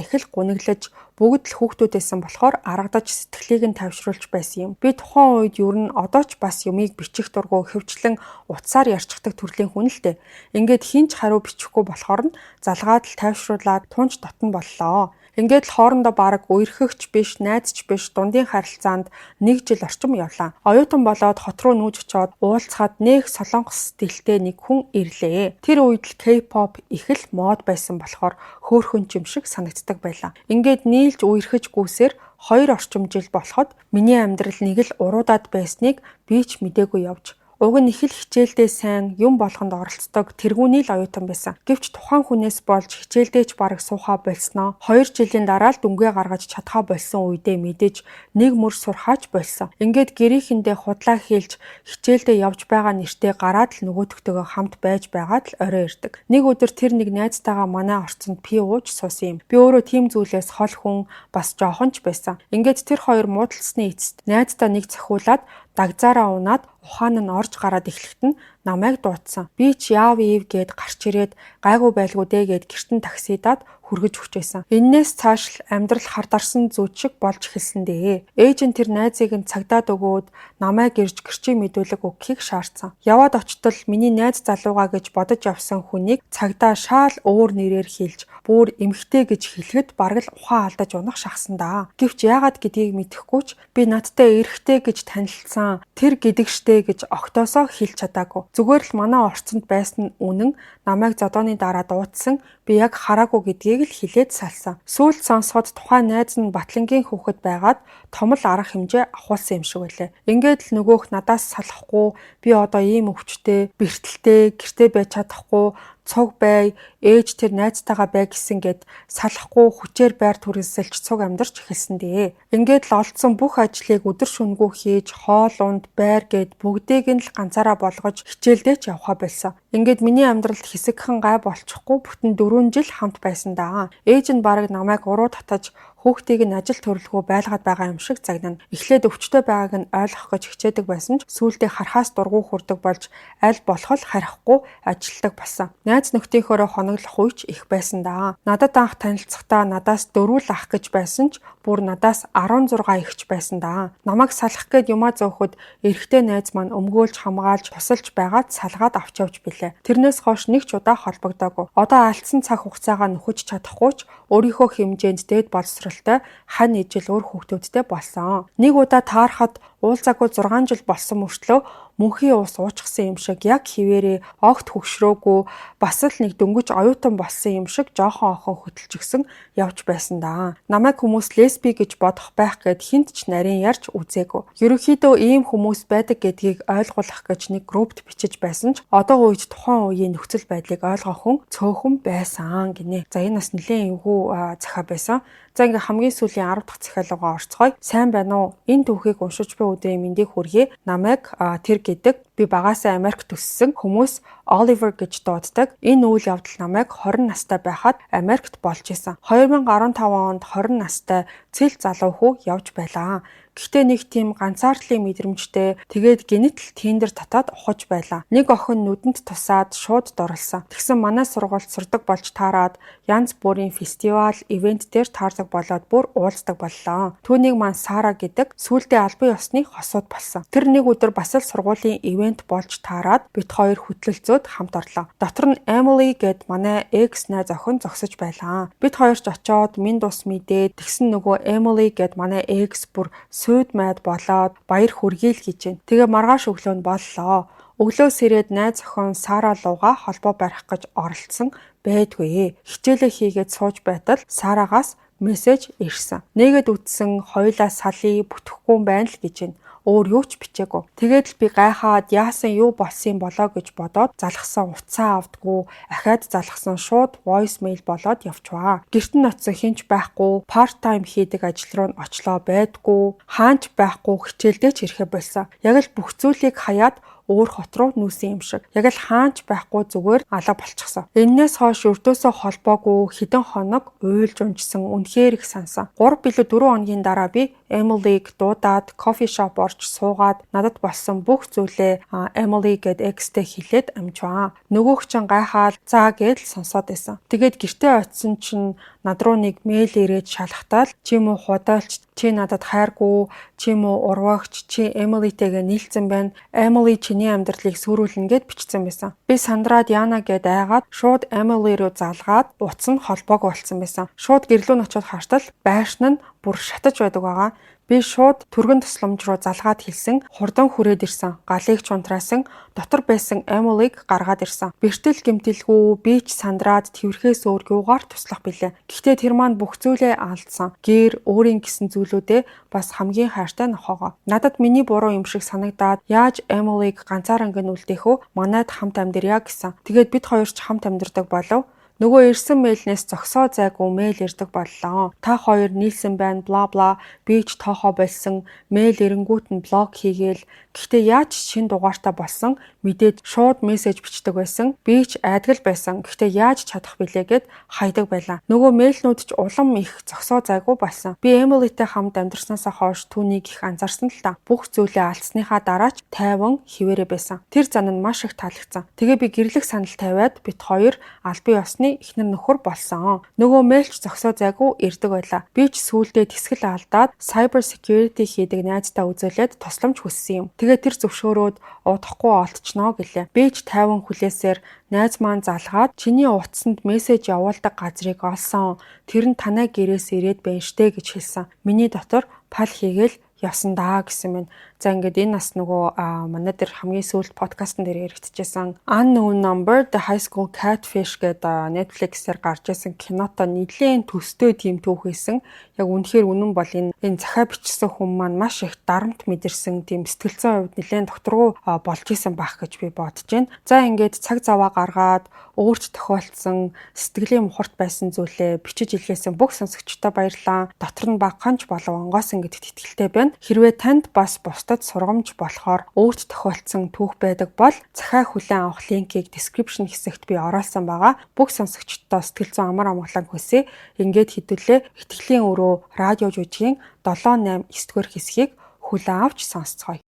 их л гуниглаж, бүгд л хүүхдүүд байсан болохоор аргадаж, сэтгэлийг нь тайвшруулж байсан юм. Би тухайн үед, ер нь одоо ч бас юмыг бичих дургүй, ихэвчлэн утсаар ярьчихдаг төрлийн хүн л дээ. Ингээд хэн ч хариу бичихгүй болохоор нь залгаад л тайвшруулаад тунч дотно боллоо. Ингээд л хоорондоо бараг үерхэх ч биш, найз ч биш дундын харилцаанд нэг жил орчим явлаа. Оюутан болоод хот руу нүүж очиод уулзахад нэх солонгос дэлтэй нэг хүн ирлээ. Тэр үед л K-pop их л мод байсан болохоор хөөрхөн юм шиг санагддаг байлаа. Ингээд нийлж үерхэж гүйсээр 2 орчим жил болоход миний амьдрал нэг л уруудаад байсныг би ч мдээгүй явж. Уг нь их л хичээлдээ сайн, юм болгонд оролцдог тэргүүний л оюутан байсан. Гэвч тухайн хүнээс болж хичээлдээ ч бараг суухаа больсноо. 2 жилийн дараа л дүнгээ гаргаж чадхаа болсон үедээ мэдэж, нэг мөр сурхаач болсон. Ингээд гэрийнхэндээ худлаа хэлж, хичээлдээ явж байгаа нэртээ гараад л нөгөөдөхтэйгөө хамт байж байгаад л орой ирдэг. Нэг өдөр тэр нэг найзтайгаа манай орцонд пив ууж суусан юм. Би өөрөө тийм зүйлээс хол хүн, бас жоохон ч байсан. Ингээд тэр хоёр муудалцсны эцэст найздаа нэг цохиулаад, дагзаараа унаад, ухаан нь орж гараад эхлэхэд нь намайг дуудсан. Би ч яав ив гээд гарч ирээд, гайгүй байлгүй дээ гээд гэрт нь таксидаад хүргэж өгч байсан. Эннээс цааш л амьдрал хардарсан зүүд шиг болж эхэлсэн дээ. Ээж нь тэр найзыг нь цагдаад өгөөд, намайг ирж гэрчийн мэдүүлэг өгөхийг шаардсан. Яваад очтол миний найз залуугаа гэж бодож явсан хүнийг цагдаа шаал өөр нэрээр хэлж, бүр эмэгтэй гэж хэлэхэд бараг л ухаан алдаж унах шахсан даа. Гэвч яагаад гэдгийг мэдэхгүй ч би надтай эрэхтэй гэж танилцсан тэр гэдэг штэ гэж огтоосоо хэлж чадаагүй. Зүгээр л манай орцонд байсан нь үнэн, намайг зодооны дараа дуудсан, би яг хараагүй гэдгийг л хэлээд салсан. Сүүлд сонсоход тухайн найз нь Батлангийн хүүхэд байгаад том л арга хэмжээ авахулсан юм шиг байлаа. Ингээд л нөгөөх надаас салахгүй, би одоо ийм өвчтэй, бэртэлтэй, гэртээ байж чадахгүй, цуг бай, ээж тэр найзтайгаа бай гэсэн гээд салахгүй, хүчээр байр түрээсэлж цуг амьдарч эхэлсэн дээ. Ингээд л олдсон бүх ажлыг өдөр шөнөгүй хийж, хоол унд, байр гээд бүгдийг нь л ганцаараа болгож, хичээлдээ ч явхаа болсон. Ингээд миний амьдралд хэсэгхэн гай болчихгүй бүтэн 4 жил хамт байсан даа. Ээж нь бараг намайг уруу татаж, хүүхдийг нь ажил төрөлгөө байлгаад байгаа юм шиг загнана. Эхлээд өвчтөй байгааг нь ойлгох гэж хичээдэг байсан ч сүүлдээ харахаас дургүй хүрдэг болж, аль болох л харахгүй ажилладаг болсон. Найз нөхдийнхөөрөө хоноглох үеч их байсан даа. Надад анх танилцахдаа надаас 4 л ах гэж байсан ч бүр надаас 16 эгч байсан даа. Намайг салах гээд юмаа зөөхөд эрэгтэй найз маань өмгөөлж, хамгаалж, тусалж байгаад салгаад авч явж билээ. Тэрнээс хойш нэг ч удаа холбогдоогүй. Одоо алдсан цаг хугацаагаа нөхөж чадахгүй ч өөрийнхөө хэмжээнд дээд боловсролтой хань ижил өөр хүүхдүүдтэй болсон. Нэг удаа таарахад уулзаагүй 6 жил болсон мөртлөө мөнхийн ус уучсан юм шиг яг хിവэрээ огт хөгшрөөгүй, бас л нэг дөнгөж оюутан болсон юм шиг жоохон охин хөтөлчихсөн явж байсан даа. Намайг хүмүүс лесби гэж бодох байх гээд хэнд ч нарийн ярьж үзээгүй. Ерөнхийдөө ийм хүмүүс байдаг гэдгийг ойлгуулах гэж нэг группт бичиж байсан ч одоо үед тухайн үеийн нөхцөл байдлыг ойлгох хүн цөөхөн байсан гинэ. За, энэ бас нэлээд эвгүй захиа байсан. За, ингээ хамгийн сүүлийн 10 дахь захиалгаа орцгоё. Сайн байна уу? Энэ түүхийг уншиж буй өдрийн мэндийг хүргэе. Намайг тэр гэдэг. Би багасаа Америкт өссөн. Хүмүүс Oliver гэж дууддаг. Энэ үйл явдал намайг 20 настай байхад Америкт болж исэн. 2015 онд 20 настай цэл залуу хүү явж байлаа. Гэхдээ нэг тийм ганцаардлын мэдрэмжтэй, тэгээд гэнэт л Tinder татаад ухаж байлаа. Нэг охин нүдэнд тусаад шууд дурласан. Тэгсэн манай сургуульд сурдаг болж таарад янз бүрийн фестивал, event дээр таардаг болоод бүр уулздаг боллоо. Түүнийг маань Сара гэдэг, сүүлдээ албан ёсны хосууд болсон. Тэр нэг өдөр бас л сургуулийн event болж таарад бид хоёр хөтлөлцөөд хамт орлоо. Дотор нь Emily гээд манай ex найз охин зогсож байлаа. Бид хоёр ч очоод мэнд ус мэдээд, тэгсэн нөгөө Emily гээд манай ex бүр сүйд майд болоод баяр хүргэе л гэж байна. Тэгээ маргааш өглөө нь боллоо. Өглөө сэрээд найз охин Сара луугаа холбоо барих гэж оролдсон, байдгүй. Хичээлээ хийгээд сууж байтал Сарагаас мессеж ирсэн. Нээгээд үтсэн, хоёулаа салъя, бүтэхгүй юм байна л гэж байна. Өөр юу ч бичээгүй. Тэгээд л би гайхаад яасан юу болсон юм болоо гэж бодоод залгасан утсаа авдаггүй, ахиад залгасан шууд voice mail болоод явчваа. Гэрт нь очсон хэн ч байхгүй, part time хийдэг ажил руу нь очлоо байдгүй, хаана ч байхгүй, хичээлдээ ч ирэхээ больсон. Яг л бүх зүйлийг хаяад өөр хот руу нүүсэн юм шиг. Яг л хаана ч байхгүй зүгээр алга болчихсон. Энээс хойш өрдөөсөө холбоогүй хэдэн хоног уйлж унжсан, үнэхээр их санасан. 3 билүү 4 хоногийн дараа би Emily-г дуудаад coffee shop орж суугаад надад болсон бүх зүйлээ Emily гээд ex-тэй хэлээд амжваа. Нөгөөх чинь гайхаад за гээд л сонсоод байсан. Тэгээд гэртээ очисон чинь над руу нэг mail ирээд шалахтаа л чи муу худалч, чи надад хайргүй, чи муу урвагч, чи Emily-тэйгээ нийлцэн байна. Emily чиний амьдралыг сүрүүлнэ гээд бичсэн байсан. Би сандраад яана гээд айгаад шууд Emily руу залгаад утас нь холбоогүй болсон байсан. Шууд гэр лүү нь очиод хартал байшин нь бүр шатаж байдаг байгаа. Би шууд түргэн тусламж руу залгаад хэлсэн, хурдан хүрээд ирсэн. Галыг ч унтраасан, дотор байсан Emily-г гаргаад ирсэн. Бэртэл гэмтэлгүй, би ч сандраад тэврэхээс өөр юугаар туслах билээ. Гэхдээ тэр маань бүх зүйлээ алдсан. Гэр, өөрийн гэсэн зүйлүүдээ, бас хамгийн хайртай нохойгоо. Надад миний буруу юм шиг санагдаад яаж Emily-г ганцаараа ингэ үлдээх вэ? Манайд хамт амьдаръя гэсэн. Тэгээд бид хоёр ч хамт амьдардаг болов. Нөгөө ирсэн mail нээс зогсоо зайгүй mail ирдэг боллоо. Та хоёр нийлсэн байна, бла бла, би ч тоохоо больсон, mail ирэнгүүт нь block хийгээл. Гэхдээ яаж шинэ дугаартай болсон мэдээд шууд мессеж бичдэг байсан. Би ч айдаг л байсан. Гэхдээ яаж чадах билээ гээд хайдаг байлаа. Нөгөө mail нүүд ч улам их зогсоо зайгүй болсон. Би Emily-тэй хамт амьдарснаасаа хойш түүнийг их анзаарсан л та. Бүх зүйлээ алдсныхаа дараа ч тайван хэвээрээ байсан. Тэр зан нь маш их таалагдсан. Тэгээ би гэрлэх санал тавиад бид хоёр албан ёсны эхнэр нөхөр болсон. Нөгөө mail ч зогсоо зайгүй ирдэг байлаа. Би ч сүүлдээ тэсгэл алдаад cyber security хийдэг найздаа үзүүлээд тусламж хүссэн юм. Тэгээ тэр зөвшөөрөөд удахгүй олдчихноо гэлээ. Би ч тайван хүлээсээр найз маань залгаад чиний утсанд мессеж явуулдаг газрыг олсон. Тэр нь танай гэрээс ирээд байна штэ гэж хэлсэн. Миний дотор пал хийгээл явсан даа гэсэн мэн. За, ингээд энэ нас нөгөө манай дээр хамгийн сүүлд подкастн дээр яригдчихсан Unknown Number: The High School Catfish гэдэг Netflix-ээр гарч ирсэн кинотой нэлээд төстэй тийм түүх хийсэн. Яг үнэхээр үнэн бол энэ захиа бичсэн хүн маань маш их дарамт мэдэрсэн, тийм сэтгэл зүйн хувьд нэлээд докторгүй болж исэн байх гэж би бодож байна. За, ингээд цаг заваа гаргаад өөрт тохиолдсон сэтгэлийн мухарт байсан зүйлээ бичиж илгээсэн бүх сонсогчдод баярлалаа. Дотор нь багахан ч болов онгоосон гэдэгт итгэлтэй байна. Хэрвээ танд бас бусдад сургамж болохоор өөрт тохиолдсон түүх байдаг бол захиа хүлээн авах link ийг description хэсэгт би оруулсан байгаа. Бүх сонсогчдод сэтгэл зүйн амар амгалан хүсье. Ингээд хэдүүлээ Итгэлийн өрөө радио жүжигийн 7 8 9 дугаар хэсгийг хүлээн авч сонсцгоё.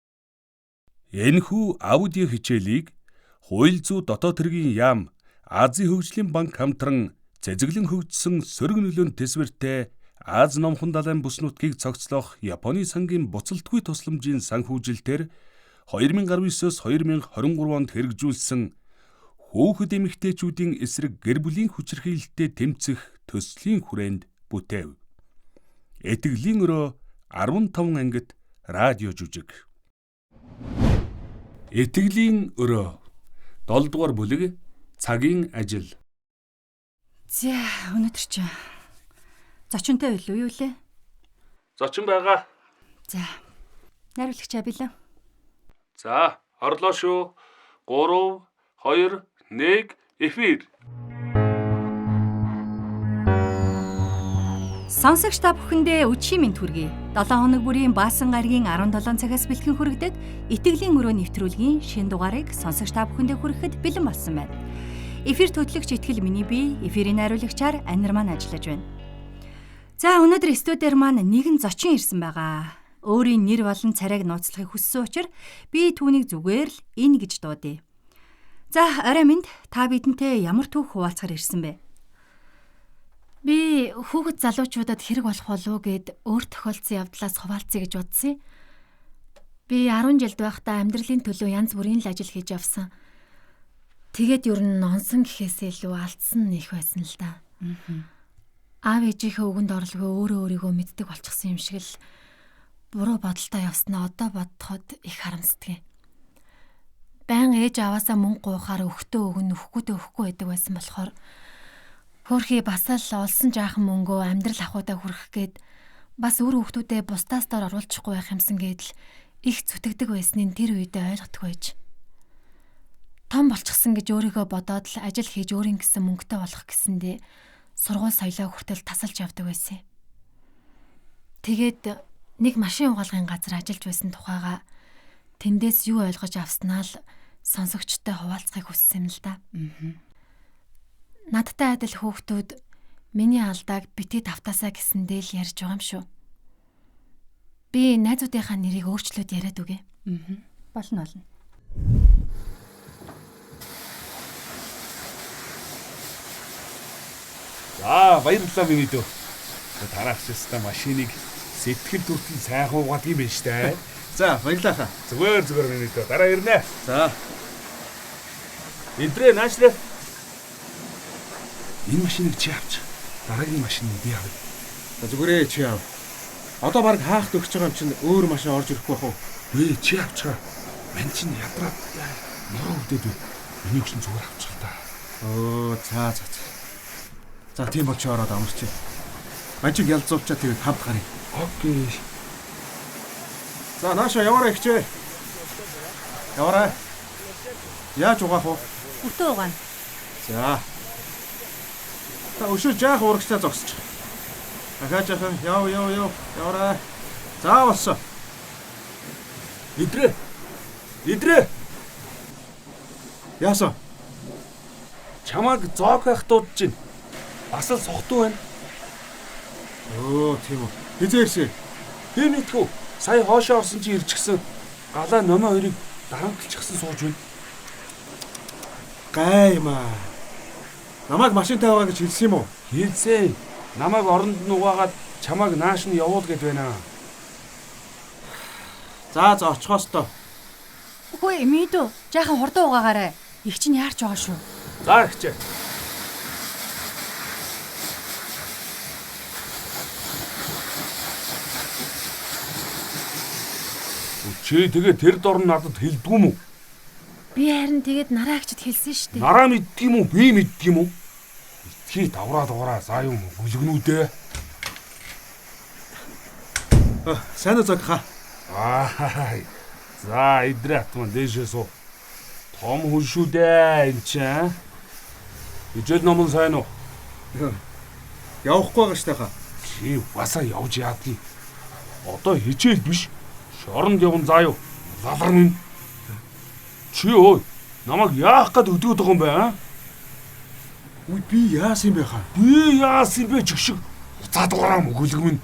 Энэхүү аудио хичээлийг Хууль зүйн дотоод хэргийн яам, Азийн хөгжлийн банк хамтран цэцэглэн хөгжсөн сөрөг нөлөөнд тэсвэртэй Ази номхон далайн бүс нутгийг цогцлох Японы сангийн буцалтгүй тусламжийн санхүүжилтээр 2019-оос 2023 онд хэрэгжүүлсэн хүүхэд эмэгтэйчүүдийн эсрэг гэр бүлийн хүчирхийлэлтэд тэмцэх төслийн хүрээнд бүтээв. Итгэлийн өрөө 15 ангит радио жүжиг. Итгэлийн өрөө 7 дугаар бүлэг, цагийн ажил. За, өнөөдөр чи зочинтой байлуу юу лээ? Зочин байгаа. За. Найруулагч бэлэн. За, орлоо шүү. 3 2 1 эфир. Сонсогч та бүхэндээ өчийн мэнд хүргэе. 7 хоног бүрийн Баасан гарагийн 17 цагаас бэлтгэн хүргэдэг Итгэлийн өрөө нэвтрүүлгийн шинэ дугаарыг сонсогч та бүхэндээ хүрэхэд бэлэн болсон байна. Эфир хөтлөгч Итгэл миний бие, эфирийн найруулагчаар Анир маань ажиллаж байна. За, өнөөдөр студиэр маань нэгэн зочин ирсэн байгаа. Өөрийн нэр болон царайг нууцлахыг хүссэн учраас би түүнийг зүгээр л энэ гэж дуудъя. За, орой минь, та бидэнтэй ямар түүх хуваалцахаар ирсэн бэ? Би хүүхэд залуучуудад хэрэг болох болов уу гээд өөр тохиолдсон явдлаас хуваалцъя гэж бодсон юм. Би 10 жилд байхдаа амьдралын төлөө янз бүрийн л ажил хийж явсан. Тэгээд ер нь онсон гэхээсээ илүү алдсан нь их байсан л да. Аав ээжийнхээ үгэнд орлогоо өөрөө өөрийгөө мэддэг болчихсон юм шиг л буруу бодолтой явснаа одоо бодоход их харамсдаг юм. Баян ээж аваасаа мөнгө гуйхаар өгтөө өгнө, өгөхгүй өгөхгүй байдаг байсан болохоор хөөрхий бас л олсон жаахан мөнгөө амьдрал ахуйдаа хүргэх гээд бас үр хүүхдүүдээ бусдаас дор оруулчихгүй байх юмсан гэдэл Их зүтгэдэг байсныг тэр үедээ ойлгодог байж. Том болчихсон гэж өөрийгөө бодоод л ажил хийж өөрийн гэсэн мөнгөтэй болох гэсэндээ сургууль соёлоо хүртэл тасалж явдаг байсан. Тэгээд нэг машин угаалгын газар ажиллаж байсан тухайга тэндээс юу ойлгож авснаа л сонсогчтой хуваалцахыг хүссэн юм л да. Надтай адил хүүхдүүд миний алдааг битгий тавтаасаа гэсэндээ л ярьж байгаа юм шүү. Би найзуудынхаа нэрийг өөрчлөөд яриад үгэ. Болно болно. За баярлалаа миний дүү. Тараах чистаа машиныг сэтгэл төртөл сайхан угаадаг юм байна штэ. За баярлалаа хаа. Зүгээр зүгээр миний дүү. Дараа ирнэ. За. Эдрээ наашлаа. Энэ машиныг чи авч. Дараагийн машиныг би авъя. За зүгээрээ чи ав. Одоо баг хаахт өгч байгаа юм чинь өөр машин орж ирэхгүй байх уу? Вэ чи авчгаа. Ман чинь ядраад нуруу өвдөд бай. Миний өгсөн зүгээр авчих л та. Өө за за. За тийм бол чи ороод амарч. Ман чинь ялзуулчаа тэгээд хамт гаръя. Окей. За нааша яваарай ихчээ. Яваарай. Яаж угаах вэ? Өртөө угаана. За. Та өшөө жаах урагшаа зогсчих. Дахиад жаахан яв яв яв яваарай. За болсон. Идрээ. Идрээ. Яасан? Чамааг зоог байх дуудаж байна. Бас л сохтуу байна. Өө тийм үү. Хизээ ирсэн. Би мэдхүү. Сая хоошоо орсон чи ирчихсэн. Галаа номоо хоёрыг дарамтлчихсан сууж байна. Гаймаа. Намайг машинтай байгаа гэж хэлсэн юм уу? Хэлсэн. Намайг оронд нь угаагаад чамайг нааш нь явуул гэд байна. За за очихоос тоо. Үгүй мэдүү. Жаахан хурдан угаагаарай. Их чинь яарч байгаа шүү. За ихчээ. Чи тэгээ тэр дор нь надад хэлдэггүй юм уу? Би харин тэгээд нараа агчд хэлсэн шүү дээ. Нараа мэддэг юм уу? Би мэддэг юм уу? Битгий давраа дуураа заа юм бүлгнүүдээ. Сайн уу зогхаа. Аа. За идрээ атман дээшээ суу. Том хүн шүү дээ энэ чинь. Хичээл номон сайн уу? Явахгүй байгаа штэ хаа. Чи угаасаа явж яадгийг. Одоо хичээл биш. Шоронд явна заа юу. Лалар минь. Чи өө намайг яах гээд өдөөд байгаа юм бэ аа? Үгүй би яасан юм бэ хаа? Би яасан бэ чиг шиг уцаа дуураа мөгөлг минь.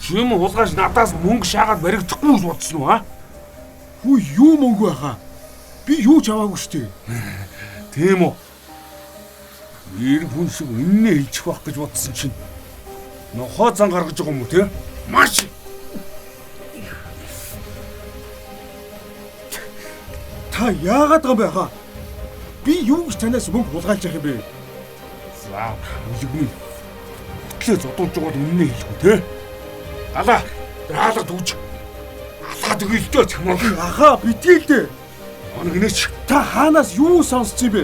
Чи юм хулгайч надаас мөнгө шаагаад баригдахгүй гэж бодсон уу аа? Хүү юу мөнгө вэ хаа? Би юу ч аваагүй шүү дээ. Тийм үү? Ир хүн шиг үннээ хэлчих байх гэж бодсон чинь нохоо зан гаргаж байгаа юм уу те? Маш Та яагаад байгаа юм бэ хаа? Би юу гэж танаас мөнгө хулгайлж явах юм бэ? За, бүлэг минь. Хөтлөө зодуулж байгаад үннээ хэлэхгүй те? Галаа, хаалга түгж. Алаа төгөлдөө чамаа. Ахаа битгий л дээ. Оногнэч. Та хаанаас юу сонссон юм бэ?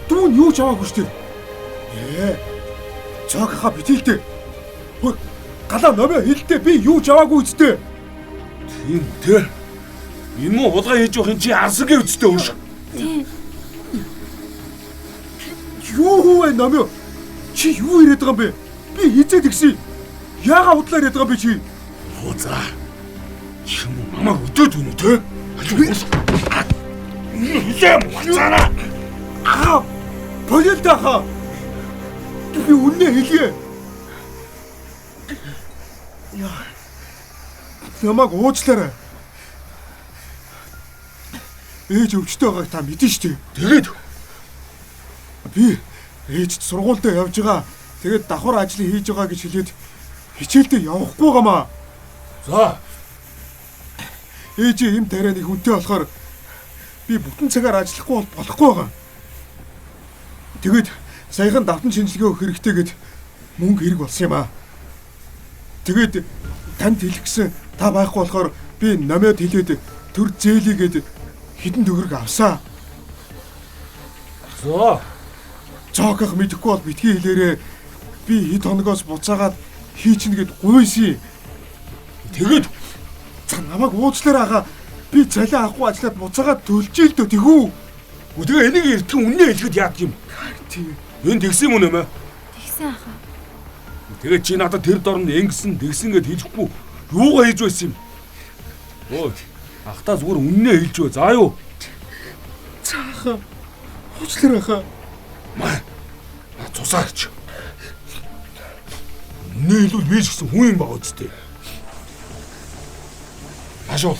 Дүүн юу ч аваагүй шүү дээ. Цог ахаа битгий л дээ. Хөө галаа номоо хэлдэ би юу ч аваагүй үсттэй. Тийм те. Энэ муу хулгай хийж явах юм чи арсангийн үсттэй өш. Тийм. Юу вэ номоо? Чи юу яриад байгаа юм бэ? Би хизээ тэгсэн. Яагаад худлаа яриад байгаа юм бэ чи? Оо за. Чи намайг өдөөд үнэ те? Хилээ муцаана. Аа. Болил даха. Би үннээ хэлье. Яа. Намайг уучлаарай. Ээж өвчтэй байгааг та мэдэн шүү дээ. Тэгээд би ээжд сургуультай явж байгаа. Тэгээд давхар ажил хийж байгаа гэж хэлээд хичээлдээ явахгүй гамаа. За. Ээжээ им тариа нэг хүнтэй болохоор би бүтэн цагаар ажиллахгүй бол болохгүй байгаа. Тэгээд саяхан давтан шинжилгээ өгөх хэрэгтэй гэд мөнгө хэрэг болсон юм аа. Тэгээд танд хэлэх гэсэн та байхгүй болохоор би номиод хэлээд төр зээлийгээд хэдэн төгрөг авсаа. За. Цоогох мэдэхгүй бол битгий хэлээрээ би хэд хоногоос буцаагаад хийчихнэ гэд гуйсан. Тэгээд за Намайг уучлаарай ахаа. Би цалин авахгүй ажиллаад буцаагаад төлж ил дөө тэгүү. Тэгээ энийг эртхэн үннээ хэлэхэд яадаг юм? Тийм. Энэ тэгсэн юм уу нэмэ? Тэгсэн ахаа. Тэгээ чи надад тэр дорн ингэсэн тэгсэн гэд хэлэхгүй юугаа хийж байсан юм? Өө ахтаа зүгээр үннээ хэлж бай. За юу? За ахаа. Уучлаарай ахаа. Маа. Наа цусаач. Үннээ хэлвэл би ч гэсэн хүн юм байгаа үсттэй. Наашуул.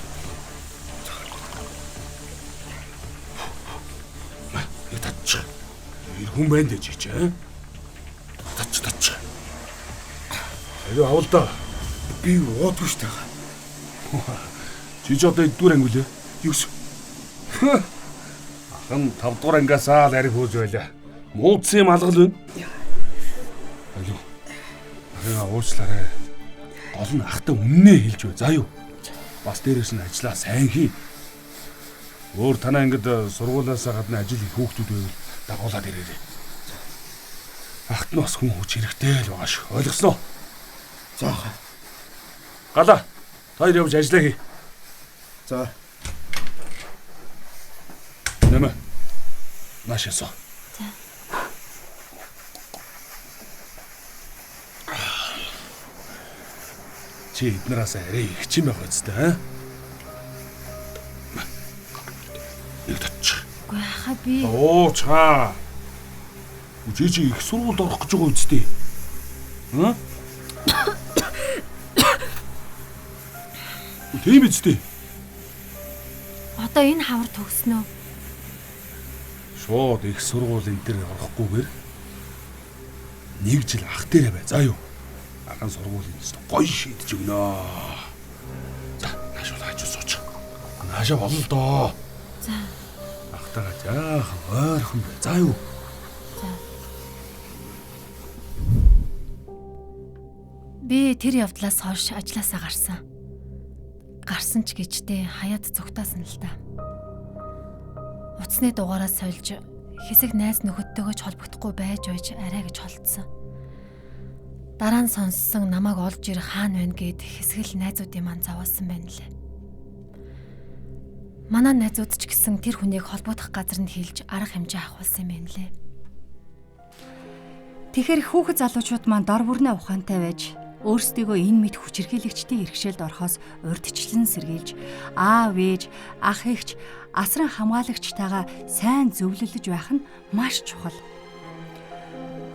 Маа, нэг татчих. Тэр хүн байна дэж чи аа? Татч татч. Аюу авал да. Би уудгүй шүү дээ. Чи ч одоо эдгээр анги үлээ. Юус. Ах нь 5 дугаар ангиасаа л ариг хөөж байлаа. Муудсан юм алгал байна. Алуу. Ахыгаа уучлаарай. Гол нь ахтай үннээ хэлж бай. За юу. Бас дээрээс нь ажлаа сайн хий. Өөр танаа ангид сургуулиасаа гадна ажил хийх хүүхдүүд байвал дагуулад ирээрэй. Ахт нь бас хүн хүч хэрэгтэй л байгаа шүү. Ойлгосноо? За ахаа. Галаа. Та хоёр явж ажиллаа хий. За. Нэмэ. Наашаа суу. За. Чи эднээс арай их чим байх үстэй аа? Нэг татчих. Үгүй ахаа би Оо чаа. Чи чи их сургуульд орох гэж байгаа үстэй. Аа? Тийм үстэй. Одоо энэ хавар төгснө үү? Шууд их сургууль энэ төр орохгүйгээр нэг жил ах дээрээ бай. За юу. Ахын сургуулийн өстө гоё шийдэж өгнө. За, наашуул хажуу сууч. Наашаа болно л доо. За. Ахтайгаа жаахан ойрхон бай. За юу. За. Би тэр явдлаас хойш ажлаасаа гарсан. Гарсан ч гэжтэй хаяад зүгтаасан л та. Утасны дугаараа сольж хэсэг найз нөхөдтэйгөө ч холбогдохгүй байж байж арай гэж холдсон. Дараа нь сонссон намайг олж ирэх хаана байна гэд хэсэг л найзуудын маань зовоосон байна лээ. Манай найзууд ч гэсэн тэр хүнийг холбогдох газар нь хэлж арга хэмжээ авахулсан юм байна лээ. Тэгэхээр хүүхэд залуучууд маань дор бүрнээ ухаантай байж өөрсдийгөө энэ мэд хүчирхийлэгчдийн иргэшээлд орохоос урьдчилан сэргийлж аав ээж, ах эгч, асран хамгаалагчтайгаа сайн зөвлөлдөж байх нь маш чухал.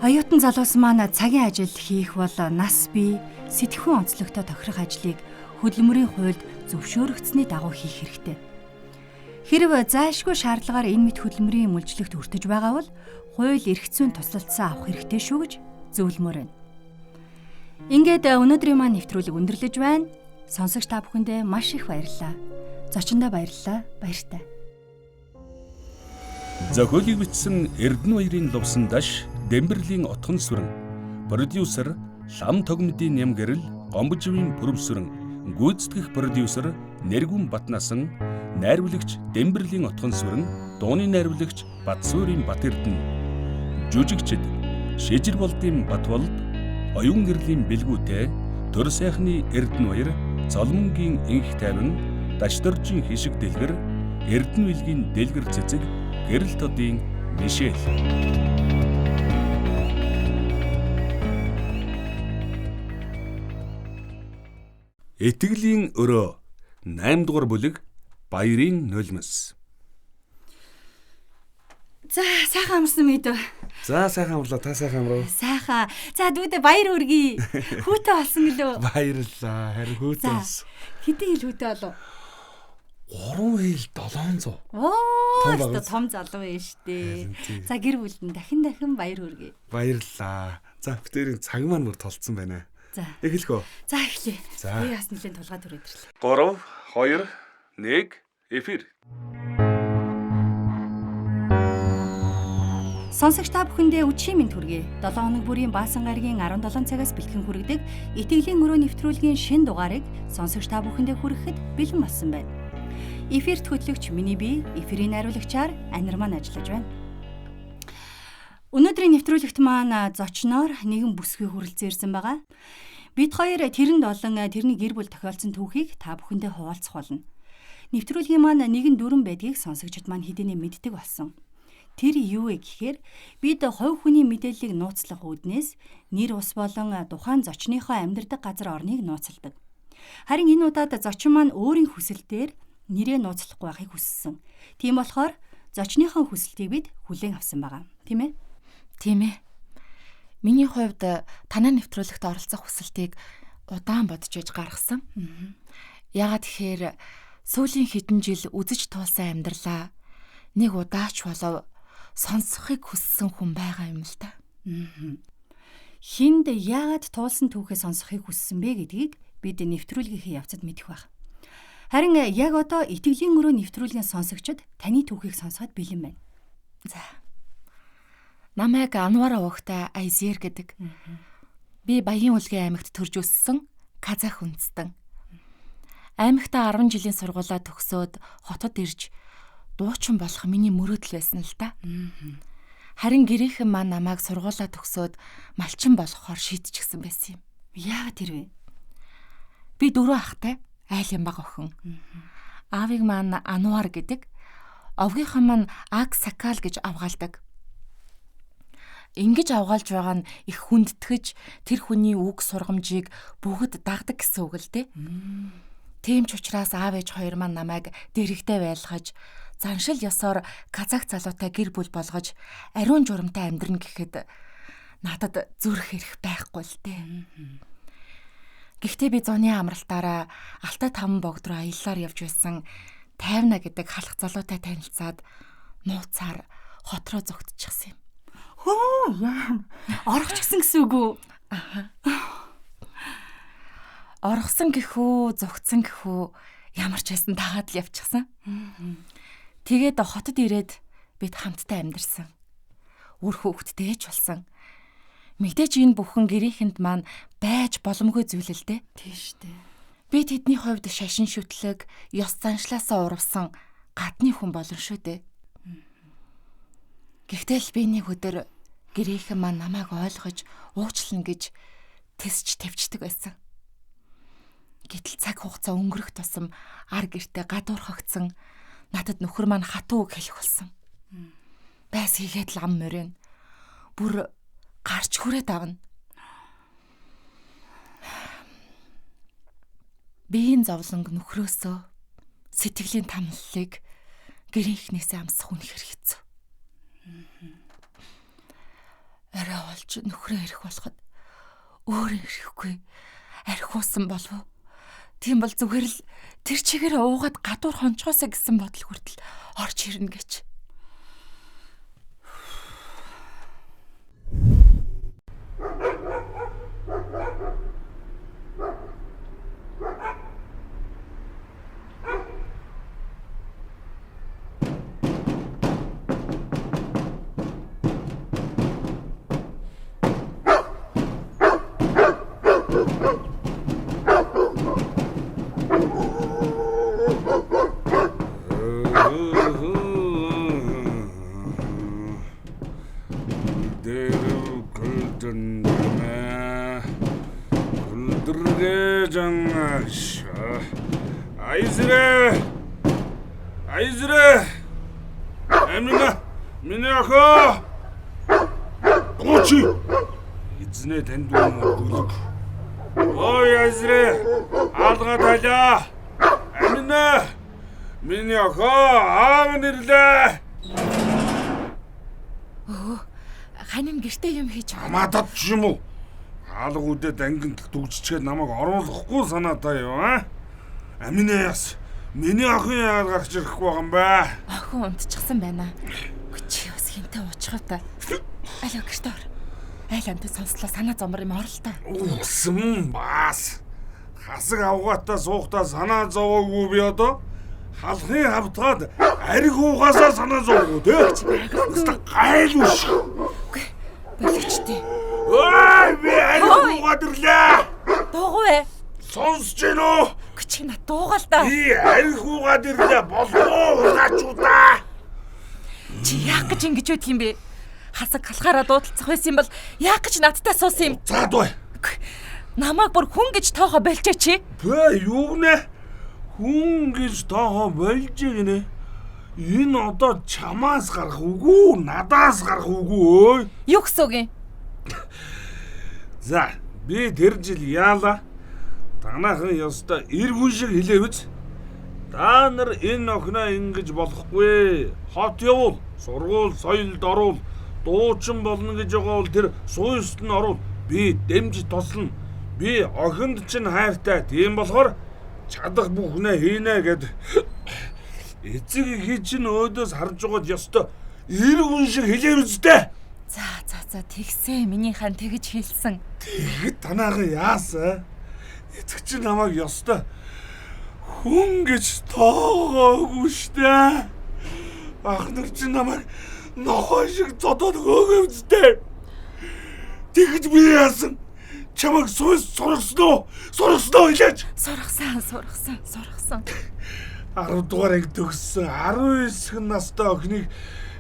Оюутан залуус маань цагийн ажил хийх бол нас бие, сэтгхүүн онцлогтой тохирох ажлыг хөдөлмөрийн хуульд зөвшөөрөгдсөний дагуу хийх хэрэгтэй. Хэрв зайлшгүй шаардлагаар энэ мэт хөдөлмөрийн мүлжлэгт өртөж байгаа бол хууль эрх зүйн туслалцаа авах хэрэгтэй шүү гэж зөвлөмөр байна. Ингээд өнөөдрийн маань нэвтрүүлэг өндөрлөж байна. Сонсогч та бүхэндээ маш их баярлалаа. Зочиндоо баярлалаа. Баяртай. Зохиолыг бичсэн Эрдэнэ баярын Лувсан даш, Дэмбэрлийн Отхон сүрэн, продюсер Лам Тогмдын Нямгэрэл, Гомбоживын Пүрвсүрэн, гүйцэтгэх продюсер Нэргүн Батнасан, найруулагч Дэмбэрлийн Отхон сүрэн, дууны найруулагч Батсуурийн Батэрдэн, жүжигчид Шижир болдын Батболд, Оюун гэрлийн Бэлгүүтэй, Төр сайхны Эрдэнэ баяр, Цолмонгийн Инх тайван, Дашдоржийн Хишиг дэлгэр, Эрдэнэ билгийн Дэлгэр цэцэг, Гэрэл тодын Мишель. Итгэлийн өрөө 8 дугаар бүлэг Баярын нулимс. За, сайхан амарсан мэд үү? За, сайхан амарлаа. Та сайхан амрав. Сайхан. За, дүүдээ баяр хүргэе. Хүүтэй болсон гэлөө. Баярлалаа. Харин хүүтэй болсон. Хэдэн хил хүүтэй болов? 3 хил 700. Оо, өстө том залуу юм штэ. За, гэр бүлд нь дахин дахин баяр хүргэе. Баярлалаа. За, битэрийн цаг маань бүр толцсон байна. За. Эхлэх үү? За, эхлэе. За. Би бас нэлээд тулгаа түрээд ирлээ. 3 2 1 эфир. Сонсогч та бүхэндээ үдшийн мэнд хүргэе. 7 хоног бүрийн Баасан гарагийн 17 цагаас бэлтгэн хүргэдэг Итгэлийн өрөө нэвтрүүлгийн шинэ дугаарыг сонсогч та бүхэндээ хүрэхэд бэлэн болсон байна. Эфирт хөтлөгч миний би, эфирийн найруулагчаар Анир маань ажиллаж байна. Өнөөдрийн нэвтрүүлэгт маань зочноор нэгэн бүсгүй хүрэлцэн ирсэн байгаа. Бид хоёр тэрэнд болон тэрний гэр бүл тохиолдсон түүхийг та бүхэндээ хуваалцах болно. Нэвтрүүлгийн маань нэгэн дүрэн байдгийг сонсогчид маань хэдийнэ мэддэг болсон. Тэр юу вэ гэхээр бид хувь хүний мэдээллийг нууцлах үүднээс нэр ус болон тухайн зочныхоо амьдардаг газар орныг нууцладаг. Харин энэ удаад зочин маань өөрийн хүсэлтээр нэрээ нууцлахгүй байхыг хүссэн. Тийм болохоор зочныхоо хүсэлтийг бид хүлээн авсан байгаа. Тийм ээ? Тийм ээ. Миний хувьд танай нэвтрүүлэгт оролцох хүсэлтийг удаан бодож иж гаргасан. Яагаад тэгэхээр сүүлийн хэдэн жил үзэж туулсан амьдралаа нэг удаач болов сонсохыг хүссэн хүн байгаа юм л та. Хинд яагаад туулсан түүхээ сонсохыг хүссэн бэ гэдгийг бид нэвтрүүлгийнхээ явцад мэдэх байх. Харин яг одоо итгэлийн өрөө нэвтрүүлгийн сонсогчид таны түүхийг сонсоход бэлэн байна. За. Намайг Анвар овогтой Айзер гэдэг. Би Баян Улгийн аймагт төрж өссөн казах үндэстэн. Аймагтаа 10 жилийн сургуулаа төгсөөд хотод ирж дуучин болох миний мөрөөдөл байсан л да. Харин гэрийнхэн маань намайг сургуулаа төгсөөд малчин болохоор шийдчихсэн байсан юм. Яагаад тэр вэ? Би дөрөв ахтай айлын баг охин. Аавыг маань Анвар гэдэг. Овгийнхан маань Аг Сакал гэж авгаалдаг. Ингэж авгаалж байгаа нь их хүндэтгэж тэр хүний үг сургамжийг бүгд дагдаг гэсэн үг л дээ. Тийм ч учраас аав ээж хоёр маань намайг дэрэгдээ байлгаж заншил ёсоор казах залуутай гэр бүл болгож ариун журамтай амьдрна гэхэд надад зүрх эрх байхгүй л дээ. Гэхдээ би зуны амралтаараа Алтай таван богд руу аяллаар явж байсан Тайвна гэдэг халах залуутай танилцаад нууцаар хот руу зогтчихсон юм. Хөө яам. Орохчихсан гэсэн үг үү? Аха. Орхосон гэх үү, зогтсон гэх үү, ямар ч байсан дагаад л явчихсан. Тэгээд хотод ирээд бид хамтдаа амьдарсан. Үр хүүхэдтэй ч болсон. Мэдээж энэ бүхэн гэрийнхэнд маань байж боломгүй зүйл л дээ. Тийм шүү дээ. Би тэдний хувьд шашин шүтлэг, ёс заншлаасаа урвсан гадны хүн болно шүү дээ. Гэхдээ л би нэг өдөр гэрийнхэн маань намайг ойлгож уучлана гэж тэсч тавьчихдаг байсан. Гэтэл цаг хугацаа өнгөрөх тусам ар гэртээ гадуурхагдсан надад нөхөр маань хатуу үг хэлэх болсон. Байс хийгээд л ам морин. Бүр гарч хүрээд авна. Биеийн зовлонг нөхрөөсөө сэтгэлийн тамлалыг гэрийнхнээсээ амсах үнэхэр хэцүү. Орой болж нөхрөө ирэх болоход өөр ирэхгүй архиусан болов уу? Тийм бол зүгээр л тэр чигээр уугаад гадуур хонцгоосаа гэсэн бодол хүртэл орж ирнэ гэж. Айзрэ! Айзрэ! Амина! Миний охоо! Гооч! Эзнээ танд юм гүлэг. Ой Айзрэ! Алга талаа! Амина! Миний охоо аав нь ирлээ! Өө, ханин гэртээ юм хийж байгаа. Мадад ч юм уу? Алга үдээд ангинд дүгжчихэд намайг оруулахгүй санаатай юу, аа? Амина яс. Миний охин яагаад гарч ирэхгүй байгаа юм бэ? Охин унтчихсан байна. Чи бас хинтээ уучих та. Алио гэртээ ор. Айл амтан сонслоо санаа зомор юм орол та. Үгсэн бас. Хасаг авгаатаа суухтаа санаа зовоогүй би одоо халахын хавтгаад ариг уугаасаа санаа зовоогүй тий. Өстө гайл үш. Үгүй болооч тий. Ой би ариг уугаад ирлээ. Дуугүй ээ. Сонсож гин үү? Үгүй чи над дуугаал та. Би ариг уугаад ирлээ. Болов уу улгаачудаа. Чи яах гэж ингэж байдаг юм бэ? Хасаг халахаараа дуудалцах байсан юм бол яах гэж надтай суусан юм? Заад бай. Үгүй Намайг бүр хүн гэж тоохоо болжээ чи. Бэ юу гэнэ? Хүн гэж тоохоо болжээ гинэ. Энэ одоо чамаас гарах үгүй, надаас гарах үгүй өө. Юу гэсэн үг юм? За, би тэр жил яалаа. Танаахан ёстой эр хүн шиг хэлээвз. Та нар энэ охиноо ингэж болохгүй. Хот явуул, сургууль, соёлд оруул, дуучин болно гэж байгаа бол тэр сууйст нь оруул. Би дэмжиж туслана. Би охинд чинь хайртай. Тийм болохоор чадах бүхнээ хийнэ гэд эцэг эхий чинь өөдөөс харж байгаад ёстой эр хүн шиг хэлээвзтэй. За за за тэгсээ миний хан тэгж хэлсэн. Тэгэхэд танаахан яасан? Эцэг чинь намайг ёстой хүн гэж тоогоогүй штэ. Ах нар чинь намайг нохой шиг зодоод хөөгөөвзтэй. Тэгж би яасан? Чамайг сууж сургасан уу? Сургасан уу хэлээч? Сургасан, сургасан, сургасан. 10 дугаар анги төгссөн 19 настай охиныг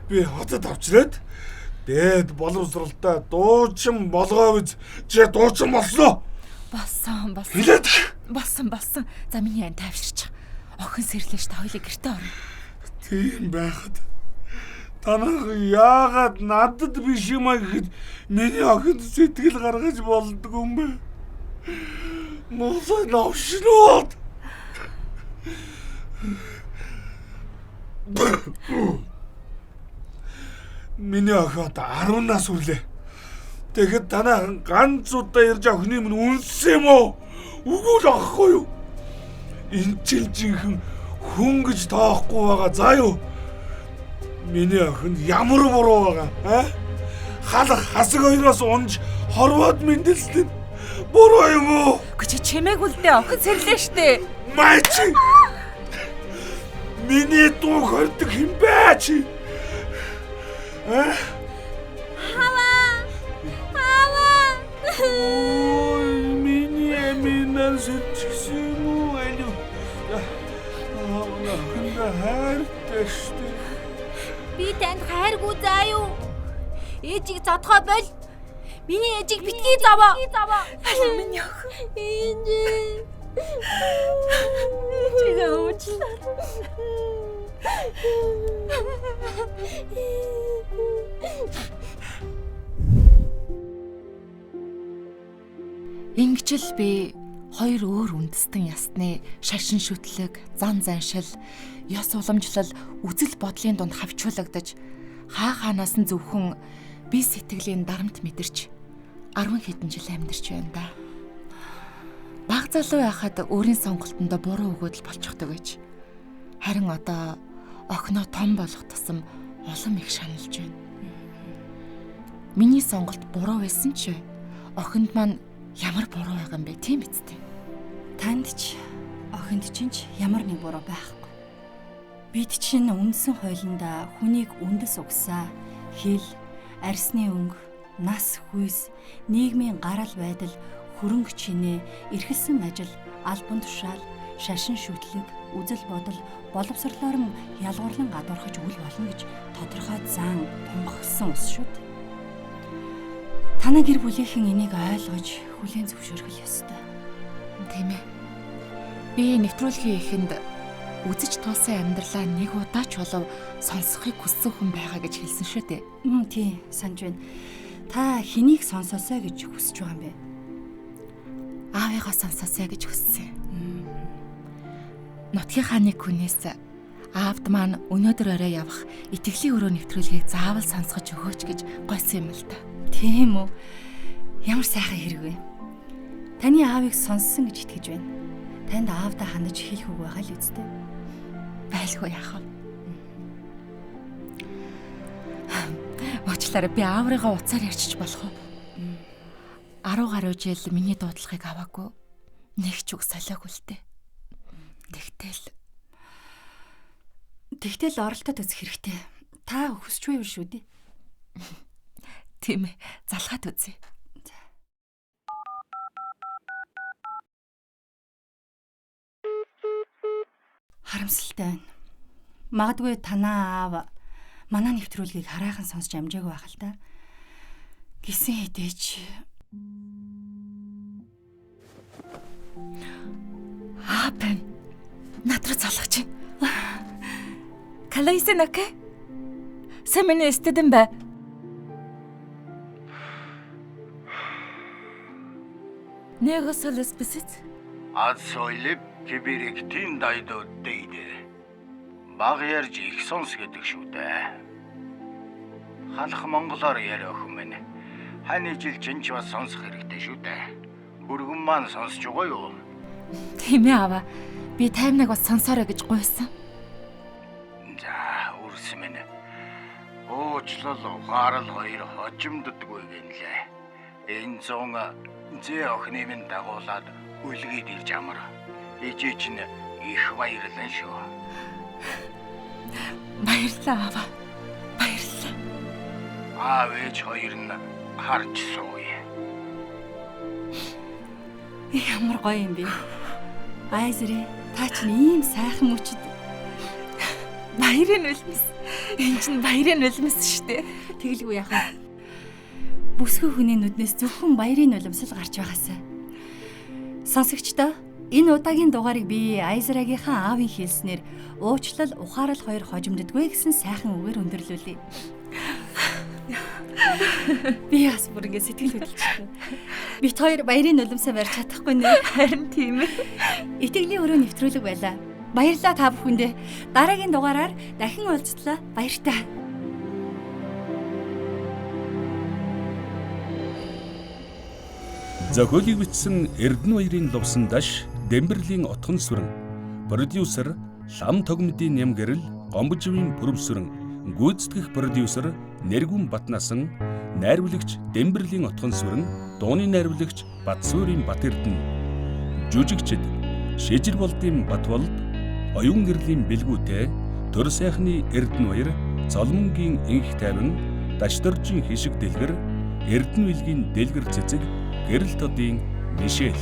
би хотод авчираад дээд боловсралтай дуучин болгоо гэж чи дуучин болсон уу? Болсон, болсон. Хэлээд. Болсон, болсон. За миний айн тайвширч. Охин сэрлээ ш та хоёлыг гэртээ орно. Тийм байхад танах яагаад надад биш юм а гэхэд миний охинд сэтгэл гаргаж болдгоо юм бэ? Мосоо новшнууд. Миний охин одоо 10 нас хүрлээ. Тэгэхэд танаахан ганц удаа ирж охины минь үнссэн юм уу? Үгүй л аахгүй юу? Энэ чил жинхэнэ хүн гэж тоохгүй байгаа заа юу? Миний охин ямар буруу байгаа аа? Халах хасаг хоёроос унж хорвоод мэндэлсэн нь буруу юм уу? Үгүй чи чимээгүй л дээ охин сэрлээ штэ. Маач. Миний дуу хордог хэм бэ чи? Аа? Хава. Хава. Ой, миний аминаа сэрчихсэн юм уу? Алив. Аа, хайртай штэ. Би танд хайргүй заа юу? Ээжийг зодхоо боль. Миний ээжийг битгий зовоо. Аль миний охин. Ээж. Чигээ уучлаа. Ингэж л би хоёр өөр үндэстэн ясны шашин шүтлэг, зан заншил, ёс уламжлал, үзэл бодлын дунд хавчуулагдаж хаа хаанаас нь зөвхөн би сэтгэлийн дарамт мэдэрч 10 хэдэн жил амьдарч байна да. Баг залуу байхад өөрийн сонголтондоо буруу өгөөдөл болчихдог гэж. Харин одоо охиноо том болох тусам улам их шаналж байна. Миний сонголт буруу байсан ч охинд маань ямар буруу байгаа юм бэ тийм биз дээ. Танд ч охинд чинь ч ямар нэг буруу байхгүй. Бид чинь үндсэн хуулиндаа хүнийг үндэс угсаа, хэл, арьсны өнгө, нас хүйс, нийгмийн гарал байдал, хөрөнгө чинээ, эрхэлсэн ажил, албан тушаал, шашин шүтлэг, үзэл бодол, боловсрлоор нь ялгуурлан гадуурхаж үл болно гэж тодорхой зан тунхагласан ус шүү дээ. Танай гэр бүлийнхэн энийг ойлгож хүлээн зөвшөөрөх ёстой. Тийм ээ. Би нэвтрүүлгийн эхэнд үзэж тулсан амьдралаа нэг удаа ч болов сонсохыг хүссэн хүн байгаа гэж хэлсэн шүү дээ. Тийм, санаж байна. Та хэнийг сонсоосой гэж хүсэж байгаа юм бэ? Аавыгаа сонсоосой гэж хүссэн. Нутгийнхаа нэг хүнээс аавд маань өнөөдөр орой явах итгэлийн өрөө нэвтрүүлгийг заавал сонсгож өгөөч гэж гойсон юм л та. Тийм үү? Ямар сайхан хэрэг вэ? Таны аавыг сонссон гэж итгэж байна. Танд аавдаа хандаж хэлэх үг байгаа л үсттэй. Байлгүй яах вэ? Уучлаарай, би ааврыгаа уцаар ярьчих болох уу? 10 гаруй жил миний дуудлагыг аваагүй. Нэг ч үг солиогүй л дээ. Тэгтэл оролтод үзэх хэрэгтэй. Та хүсч буй юм шүү дээ. Тийм ээ, залгаад үзье. За. Харамсалтай байна. Магадгүй танаа аав манай нэвтрүүлгийг хараахан сонсч амжаагүй байх л та. Гисэн хэдий ч Над руу залгаж байна. Калайсэнакэ. Сэмэн эстэдэн бай. Нэгосолос бисэт. Аз сойлып кибиректин дайдо дейдэ. Баг ярьж их сонс гэдэг шүү дээ. Халах монголоор яриа охин минь. Ханы жил чинь ч бас сонсох хэрэгтэй шүү дээ. Бүргэн маань сонсож байгаа юу? Тийм ээ аваа. Би таймнаг бас сонсоорой гэж гуйсан. За, үрс минь. Уучлал ухаарал хоёр хожимддаггүй гэнлээ. Энэ зун зээ охины минь дагуулад үлгээд ирж амар. Ээжээ чинь их баярлан шүү. Баярлалаа аваа. Баярлалаа. Аав ээж хоёр нь харж сууя. Ямар гоё юм бэ? Айзэрээ, та чинь ийм сайхан мөчд. Баярын нулимс. Энэ чинь баярын нулимс шүү дээ. Тэгэлгүй яах вэ? Бүсгүй хүний нүднээс зөвхөн баярын нулимс л гарч байгаасай. Сонсогчдоо, энэ удаагийн дугаарыг би Айзрагийнхаа аавын хэлснээр уучлал, ухаарал хоёр хожимддгүй гэсэн сайхан үгээр өндөрлүүлье. Би бас бүр ингэ сэтгэл хөдлөлттэй. Бит хоёр баярын нулимсаа барьж чадахгүй нэ. Харин тийм ээ. Итгэлийн өрөө нэвтрүүлэг байлаа. Баярлалаа та бүхэндээ. Дараагийн дугаараар дахин уулзтлаа. Баяртай. Зохиолыг бичсэн Эрдэнэ баярын лувсан даш Дэмбэрлийн отхон сүрэн, продюсер Лам тогмдын Нямгэрэл, Гомбоживын Пүрвсүрэн, гүйцэтгэх продюсер Нэргүн Батнасан, найруулагч Дэмбэрлийн отхон сүрэн, дууны найруулагч Батсуурийн Батэрдэн, жүжигчид Шижир болдын Батболд, Оюун гэрлийн Бэлгүүтэй, Төр сайхны Эрдэнэ баяр, Цолмонгийн Инх тайван, Дашдоржийн Хишиг дэлгэр, Эрдэнэ билгийн Дэлгэр цэцэг, Гэрэл тодын Мишель.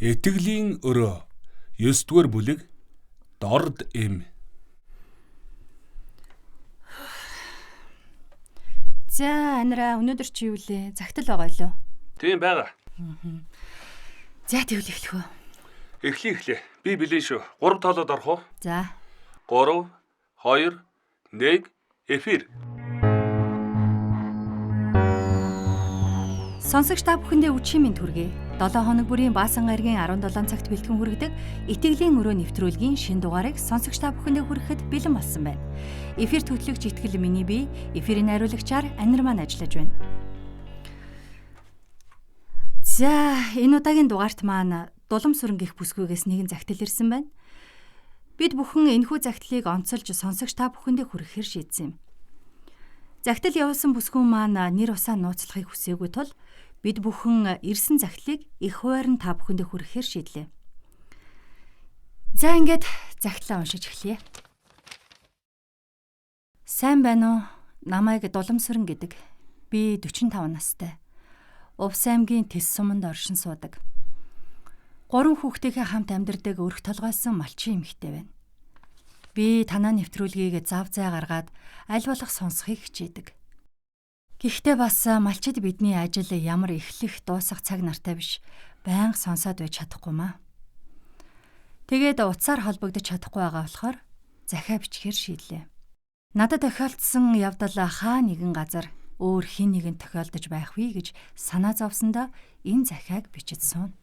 Итгэлийн өрөө 9-р бүлэг Дорд эм. За, анараа өнөөдөр чи юу лээ? Загтал байгаа лөө? Тийм байгаа. За, тэгвэл эхлэх үү? Эхлэе. Би билээ шүү. 3 тоолоод орох уу? За. 3 2 1 эфир. Сонсогч та бүхэндээ үчи минь төргий. 7 хоног бүрийн Баасан гарагийн 17 цагт бэлтгэн хүргэдэг Итгэлийн өрөө нэвтрүүлгийн шинэ дугаарыг сонсогч та бүхэндээ хүрэхэд бэлэн болсон байна. Эфир хөтлөгч Итгэл миний бие, эфирийн найруулагчаар Анир маань ажиллаж байна. За, энэ удаагийн дугаарт маань Дулам сүрэн гих бүсгүйгээс нэгэн загтал ирсэн байна. Бид бүхэн энэхүү загтлыг онцолж сонсогч та бүхэндээ хүрэхээр шийдсэн юм. Загтал явуулсан бүсгүй маань нэр усаа нууцлахыг хүсээгүй тул бид бүхэн ирсэн загтлыг их хуваар нь та бүхэндээ хүрэхээр шийдлээ. За, ингээд загтлаа уншиж эхлэе. Сайн байна уу? Намайг Дулам сүрэн гэдэг. Би 45 настай. Увс аймгийн Тэс суманд оршин суудаг. 3 хүүхдийнхээ хамт амьдардаг өрх толгойсон малчин эмэгтэй байна. Би танаа нэвтрүүлгийг зав зай гаргаад аль болох сонсохыг хичээдэг. Гэхдээ бас малчид бидний ажил ямар эхлэх дуусах цаг нартай биш, байнга сонсоод байж чадахгүй маа. Тэгээд утсаар холбогдож чадахгүй байгаа болохоор захиа бичгээр шийдлээ. Надад тохиолдсон явдал хаа нэгэн газар өөр хэн нэгэн тохиолдож байх вэ гэж санаа зовсондоо энэ захиаг бичиж сууна.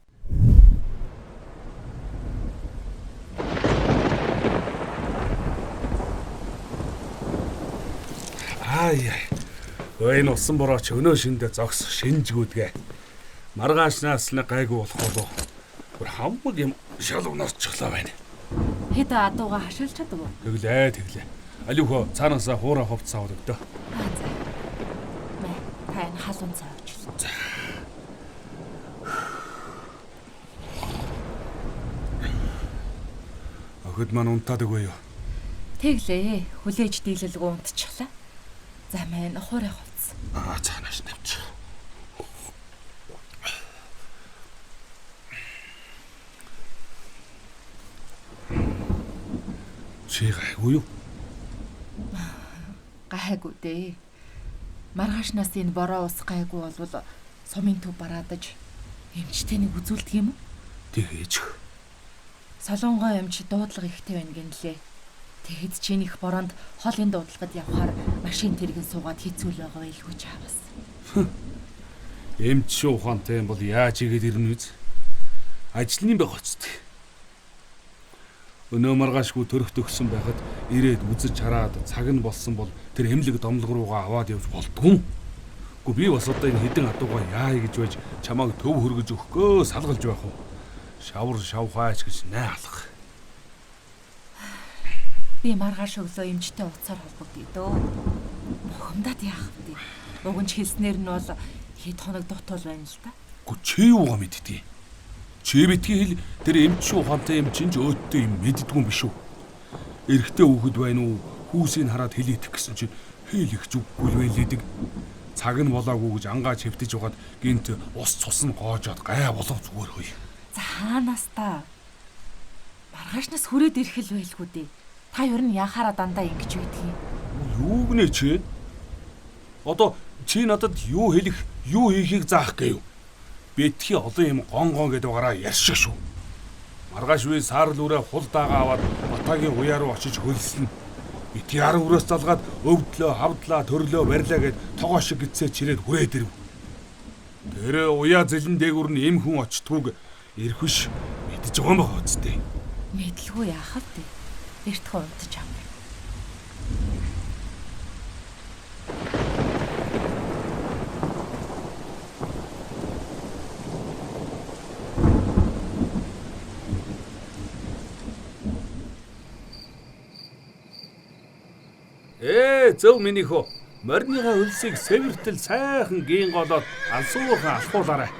Ай. Энэ усан борооч өнөө шиндээ зогс шинжгүүдгээ. Маргаашнаас л гайгүй болох болов. Бүр хамаг юм шалвнарчлаа байна. Хэд адууга хашилж чадав уу? Тэглээ. Алив хөө цаанаасаа хуурай хувцас аваад өгдөө. Аа за. Мэ та энэ халуун цай уучлаа. За. Охид маань унтаад өгөө юу? Тэглээ. Хүлээж дийлэлгүй унтчихлаа. За мэн хуурай хувцас. Аа цаанаас тавьчих. Чи гайгүй юу? Гайгүй дээ. Маргаашнаас энэ бороо ус гайгүй болвол Сумын төв бараадаж эмчтэй нэг үзүүлдэг юм уу? Тэгэж. Солонгоо эмч дуудлага ихтэй байна гэнлээ. Тэгэхэд чинь их бороонд холын дуудлагад явхаар машин тэргэн суугаад хэцүү л байгаа байлгүй чаавас. Эмч шүү ухаантай юм бол яаж игээд ирнэ үз? Ажлын байх гоцтой. Өнөө маргаашгүй төрөх төгсөн байхад ирээд үзэж хараад цаг нь болсон бол тэр эмнэлэг домлог руугаа аваад явж болдгоо. Үгүй би бас одоо энэ хідэн адуугаа яая гэж байж чамааг төв хөргөж өгөхгүй салгалж байх уу? Шавар шавхаач гэж найалах. Би маргааш өглөө эмчтэй утсаар холбогдъё дөө. Бухимдаад яах вэ? Уг нь ч хэлснээр нь бол хэд хоног дутуул байна л та. Үгүй чи юугаа мэддгийг. Чи битгий хэл тэр эмч шүү ухаантай эмч нь ч өөдтэй юм мэддэггүй юм биш үү? Эрэгтэй хүүхэд байна уу? Хүүсийг хараад хэлийдэх гэсэн чинь хэлэх ч үггүй л байлээдэг. Цаг нь болоогүй гэж ангаа чивтэж угаад гинт ус цус нь гоожоод гай болов зүгээр хөөе. За хаанаас та? Маргаашнаас хүрээд ирэх л байлгүй дээ. Та ер нь яхаараа дандаа ингэж байдаг юм. Юу гинэ чи? Одоо чи надад юу хэлэх, юу хийхийг заах гэв? Битгий олон юм гон гон гэдэг байгаараа ярьшиг шүү. Маргааш үе саарл үрээ хул дагаа аваад Батагийн уяа руу очиж хөлснө. Битгий ар үрээс залгаад өвдлөө, хавдлаа, төрлөө, барьлаа гэд тогоо шиг гидсээ чирээд хүрээд ирэв. Тэр уяа зэлэн дээгүр нь эм хүн очтгүйг ирэх биш мэдэж байгаа юм байна үсттэй. Мэдлгүй яах вэ? Эртхэн унтаж ам. Зөв минийхөө. Мориныхаа хөлсийг сэвэртэл сайхан гин голоод алсуухан алхуулаарай.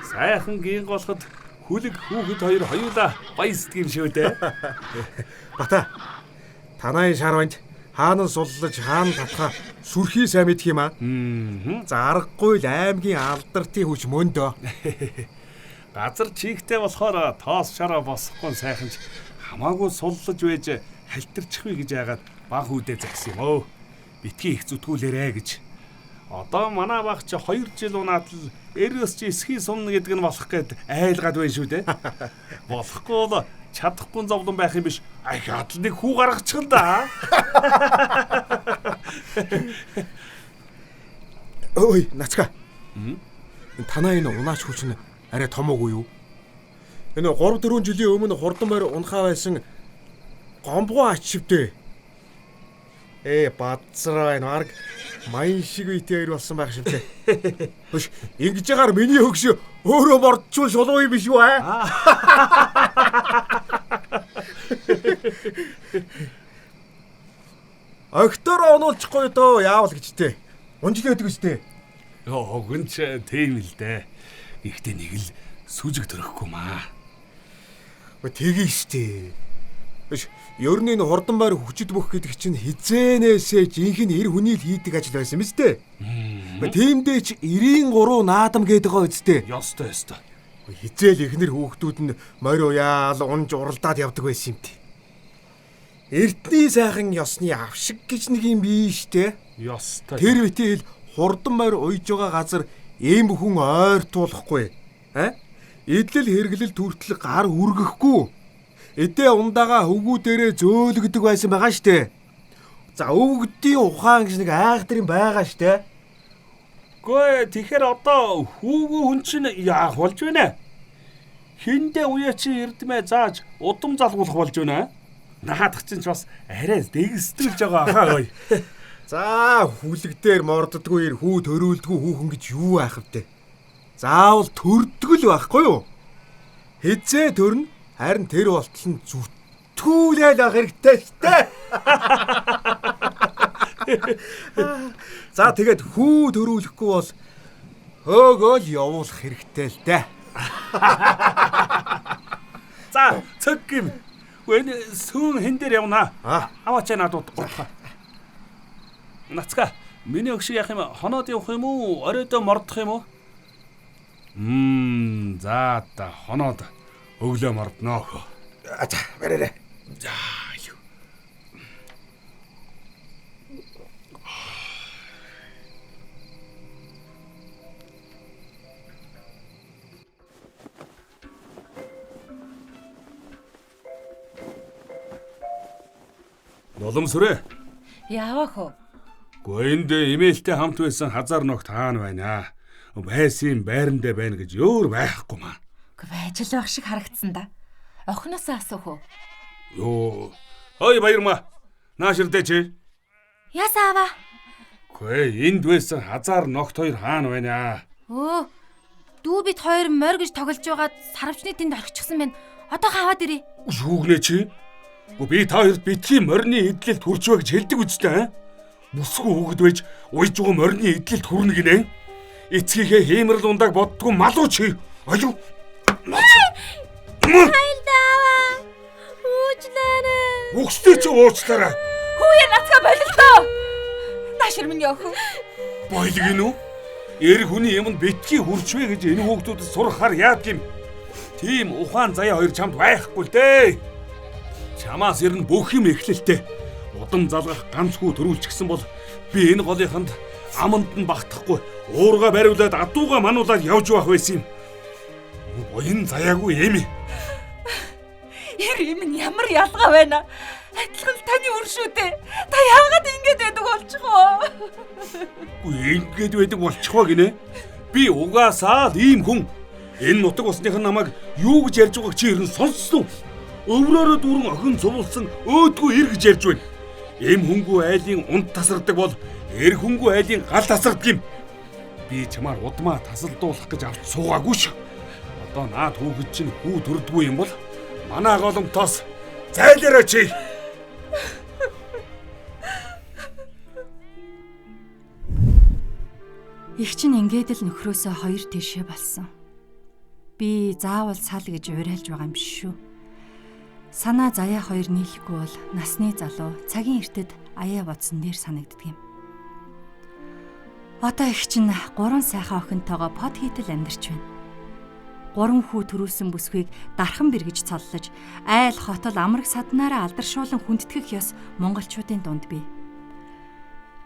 Сайхан гин голоход хүлэг хүүхэд хоёр хоёулаа баясдаг юм шүү дээ. Бата. Танай шарванд хаана суллаж хаана татхаа сүрхий сайн мэдх юм аа. За аргагүй л аймгийн алдартын хүч мөндөө. Газар чийгтэй болохоор тоос шараа босохгүй сайхан ч хамаагүй суллаж байж халтарчих вэ гэж яагаад баг хүүдээ загсан юм өө. Битгий их зүтгүүлээрэ гэж. Одоо манай баг чи 2 жил унаад л эрөөс чи эсхий сунна гэдэг нь болох гээд айлгаад байна шүү дээ. Болохгүй бол чадахгүй зовлон байх юм биш. Ахаад л нэг хүү гаргачих л да. Ой, нацка. Танаа энэ унаач хүч нь арай том уугүй юу? Энэ 3 4 жилийн өмнө хурдан морь унахаа байсан гомбгоо ач шивдээ. Бадсараа энэ арг маян шиг үетэй ир болсон байх шивдээ. Хөш, ингэж ягаар миний хөгш өөрөө мордчул шулуу юм биш үү аа? Огтороо унуулчихгүй дөө яавал гэж тээ. Унжил байдаг үстэй. Йоо, гүн ч тийм л дээ. Гэхдээ нэг л сүжиг төрөхгүй маа. Тэгье штэ. Биш, ер нь энэ хурдан байр хүчит бөх гэдэг чинь хизээнээсээ жинхэнэ эр хүний л хийдэг ажил байсан биз дээ. Тиймдээ ч 93 наадам гэдэг байгаа үсттэй. Ёстой ёстой. Хизээл ихнэр хүүхдүүд нь морь уяал унж уралдаад явдаг байсан юм тий. Эртний сайхан ёсны авшиг гэж нэг юм бий штэ. Ёстой. Тэр битээ хурдан морь уйж байгаа газар эм хүн ойр туулахгүй. Аа? Эдлэл хэрэглэл төртөл гар үргэхгүй. Эдээ ундаага хөвгүү дээрээ зөөлгдөг байсан байгаа штэ. За өвгдийн ухаан гэж нэг айхтар юм байгаа штэ. Гүй тэгэхээр одоо хүүгүү хүн чинь яах болж байна? Хиндэ уяа чи эрдмээ зааж удам залгуулах болж байна? Наадах чинь ч бас арай дэгсдүүлж байгаа хаа ой. За хүлэг дээр морддгүй ир хүү төрүүлдгүй хүүхэн гэж юу байх вэ? Заавал төрдөг л байхгүй юу? Хизээ төрнө. Харин тэр болтол нь зүтгүүлээл ах хэрэгтэй штэ. За тэгээд хүү төрүүлэхгүй бол хөөгөөл явуулах хэрэгтэй л дээ. За цэг гим. Энэ сүүн хэн дээр явна? Аваач надад гуртгаа. Нацка, миний өгш яах юм? Хоноод явах юм уу? Оройдоо мордох юм уу? За та хоноод өглөө мордноо. За, бараарай. За, юу. Нулимсрээ. Яаваа хөө. Гэхдээ энд эмээлтэй хамт байсан хазаар ногт хаана байна? Байсан байрандаа байна гэж өөр байхгүй маа. Үгүй байж л байх шиг харагдсан да. Охиноосоо асуух уу? Йоо. Ой баярмаа. Нааш ирдэ чи. Ясаа аваа. Үгүй энд байсан хазаар ногт хоёр хаана байна? Өө. Дүү бит хоёр морь гэж тоглож байгаад сарвчны тэнд орчихсон байна. Одоо хаваад ирээ. Юу гинэ чи? Үгүй би та хоёрт битгий морины эдлэлт хүрч вэ гэж хэлдэг үстэй. Бүсгүй хүүхэд байж уйж байгаа морины эдлэлт хүрнэ гинэ. Эцгийнхээ хиймрэл ундааг боддгоо малуу чи. Аюу. Хайлдаа. Уучлаарай. Үгстэй чи уучлаарай. Хүүе нацгаа болилдоо. Наашир минь охин. Бойл гинүү? Эр хүний юмд битгий хүрч вэ гэж энэ хүүхдүүдэд сургахаар яадаг юм. Тийм ухаан заяа хоёр чамд байхгүй л дээ. Чамаас ер нь бүх юм эхлэлтэй. Удам залгах ганц хүү төрүүлчихсэн бол би энэ голынханд аманд нь багтахгүй уурга бариулаад адууга мануулаад явж байх байсан юм. Буян заяагүй эми. Эр юм нь ямар ялгаа байна? Адилхан л таны үр шүү дээ. Та яагаад ингэж байдаг болчих вэ? Үгүй ингэж байдаг болчих вэ гинэ? Би угаасаа л ийм хүн. Энэ нутаг усных нь намайг юу гэж ярьж байгааг чи ер нь сонссон уу? Өврөөрөө дүүрэн охин цувуулсан өөдгөө ир гэж ярьж байна. Эм хүнгүй айлын унд тасардаг бол эр хүнгүй айлын гал тасардаг юм. Би чамаар удмаа тасалдуулах гэж авч суугаагүй шүү. Одоо наад хүүхэд чинь хүү төрдгүү юм бол манай голомтоос зайлаарай чи. Их чинь ингээд л нөхрөөсөө хоёр тийшээ болсон. Би заавал сал гэж уриалж байгаа юм биш шүү. Санаа заяа хоёр нийлэхгүй бол насны залуу цагийн эртэд аяа бодсон дээр санагддаг юм. Одоо их чинь 3 сайхан охинтойгоо под хийтэл амьдарч байна. 3 хүү төрүүлсэн бүсгүйг дархан бэргэж цоллож, айл хотол амраг саднаараа алдаршуулан хүндэтгэх ёс монголчуудын дунд бий.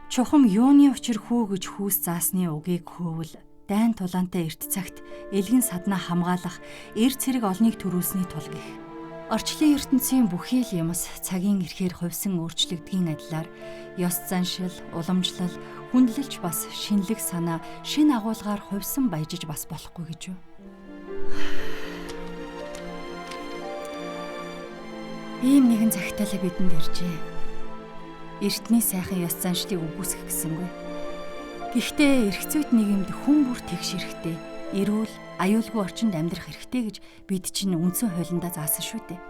Чухам юуны учир хүү гэж хүүс заасны угийг хөөвэл дайн тулаантай эрт цагт элгэн саднаа хамгаалах эр цэрэг олныг төрүүлсний тул гих. Орчлын ертөнцийн бүхий л юмс цагийн эрхээр хувьсан өөрчлөгдгийн адилаар ёс заншил, уламжлал, хүндлэлч бас шинэлэг санаа, шин агуулгаар хувьсан баяжиж бас болохгүй гэж юу? Ийм нэгэн захиалга бидэнд иржээ. Эртний сайхан ёс заншлыг үгүйсгэх гэсэнгүй. Гэхдээ эрх зүйт нийгэмд хүн бүр тэгш хэрэгтэй, эрүүл, аюулгүй орчинд амьдрах хэрэгтэй гэж бид чинь үндсэн хуулиндаа заасан шүү дээ.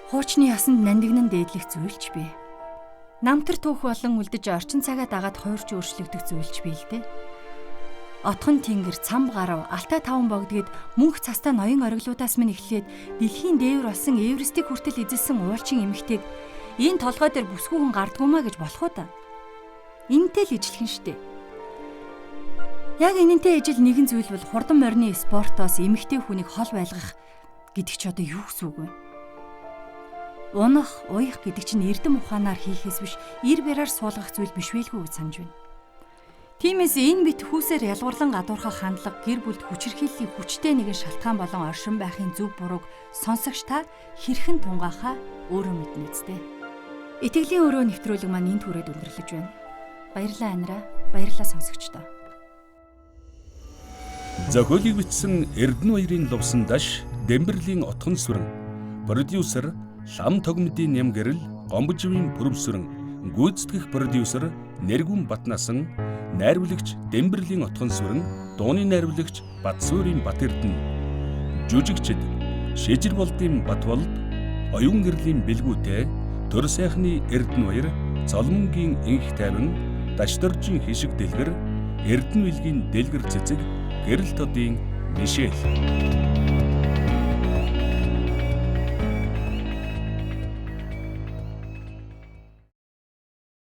Хуучны ясанд нандинан дээдлэх зүйлч бий. Намтар түүх болон үлдэж орчин цагаа дагаад хуурч өөрчлөгдөх зүйлч бий л дээ. Отхон тэнгэр, цам гарав, алтай таван богдгээд мөнх цастай ноён ориглуудаас минь эхлээд дэлхийн дээвэр болсон Эверестийг хүртэл эзэлсэн уулчин эмэгтэйг энэ толгой дээр бүсгүй хүн гардгуумаа гэж болох уу та? Энтэй л ижилхэн штэ. Яг энэнтэй ижил нэгэн зүйл бол хурдан морины спортоос эмэгтэй хүнийг хол байлгах гэдэг чи одоо юу гэсэн үг вэ? Унах, уях гэдэг чинь эрдэм ухаанаар хийхээс биш ир бараар суулгах зүйл биш байлгүй гэж санаж байна. Тиймээс энэ бит хүүсээр ялгуурлан гадуурхах хандлага гэр бүлд хүчирхийллийн хүчтэй нэгэн шалтгаан болон оршин байхын зөв бурууг сонсогч та хэрхэн тунгаахаа өөрөө мэднэ үстэй. Итгэлийн өрөө нэвтрүүлэг маань энэ түрээд өндөрлөж байна. Баярлалаа Анира, баярлалаа сонсогчдоо. Зохиолыг бичсэн Эрдэнэ баярын лувсан даш Дэмбэрлийн отхон сүрэн, продюсер Лам тогмдын нямгэрэл Гомбоживын пүрэвсүрэн, гүйцэтгэх продюсер Нэргүн Батнасан, найруулагч Дэмбэрлийн отхон сүрэн, дууны найруулагч Батсуурийн Батэрдэн, жүжигчид Шижир болдын Батболд, Оюун гэрлийн бэлгүүтэй, Төр сайхны Эрдэнэ баяр, Цолмонгийн инх тайван, Дашдоржийн хишиг дэлгэр, Эрдэнэ билгийн дэлгэр цэцэг, Гэрэл тодын Мишель.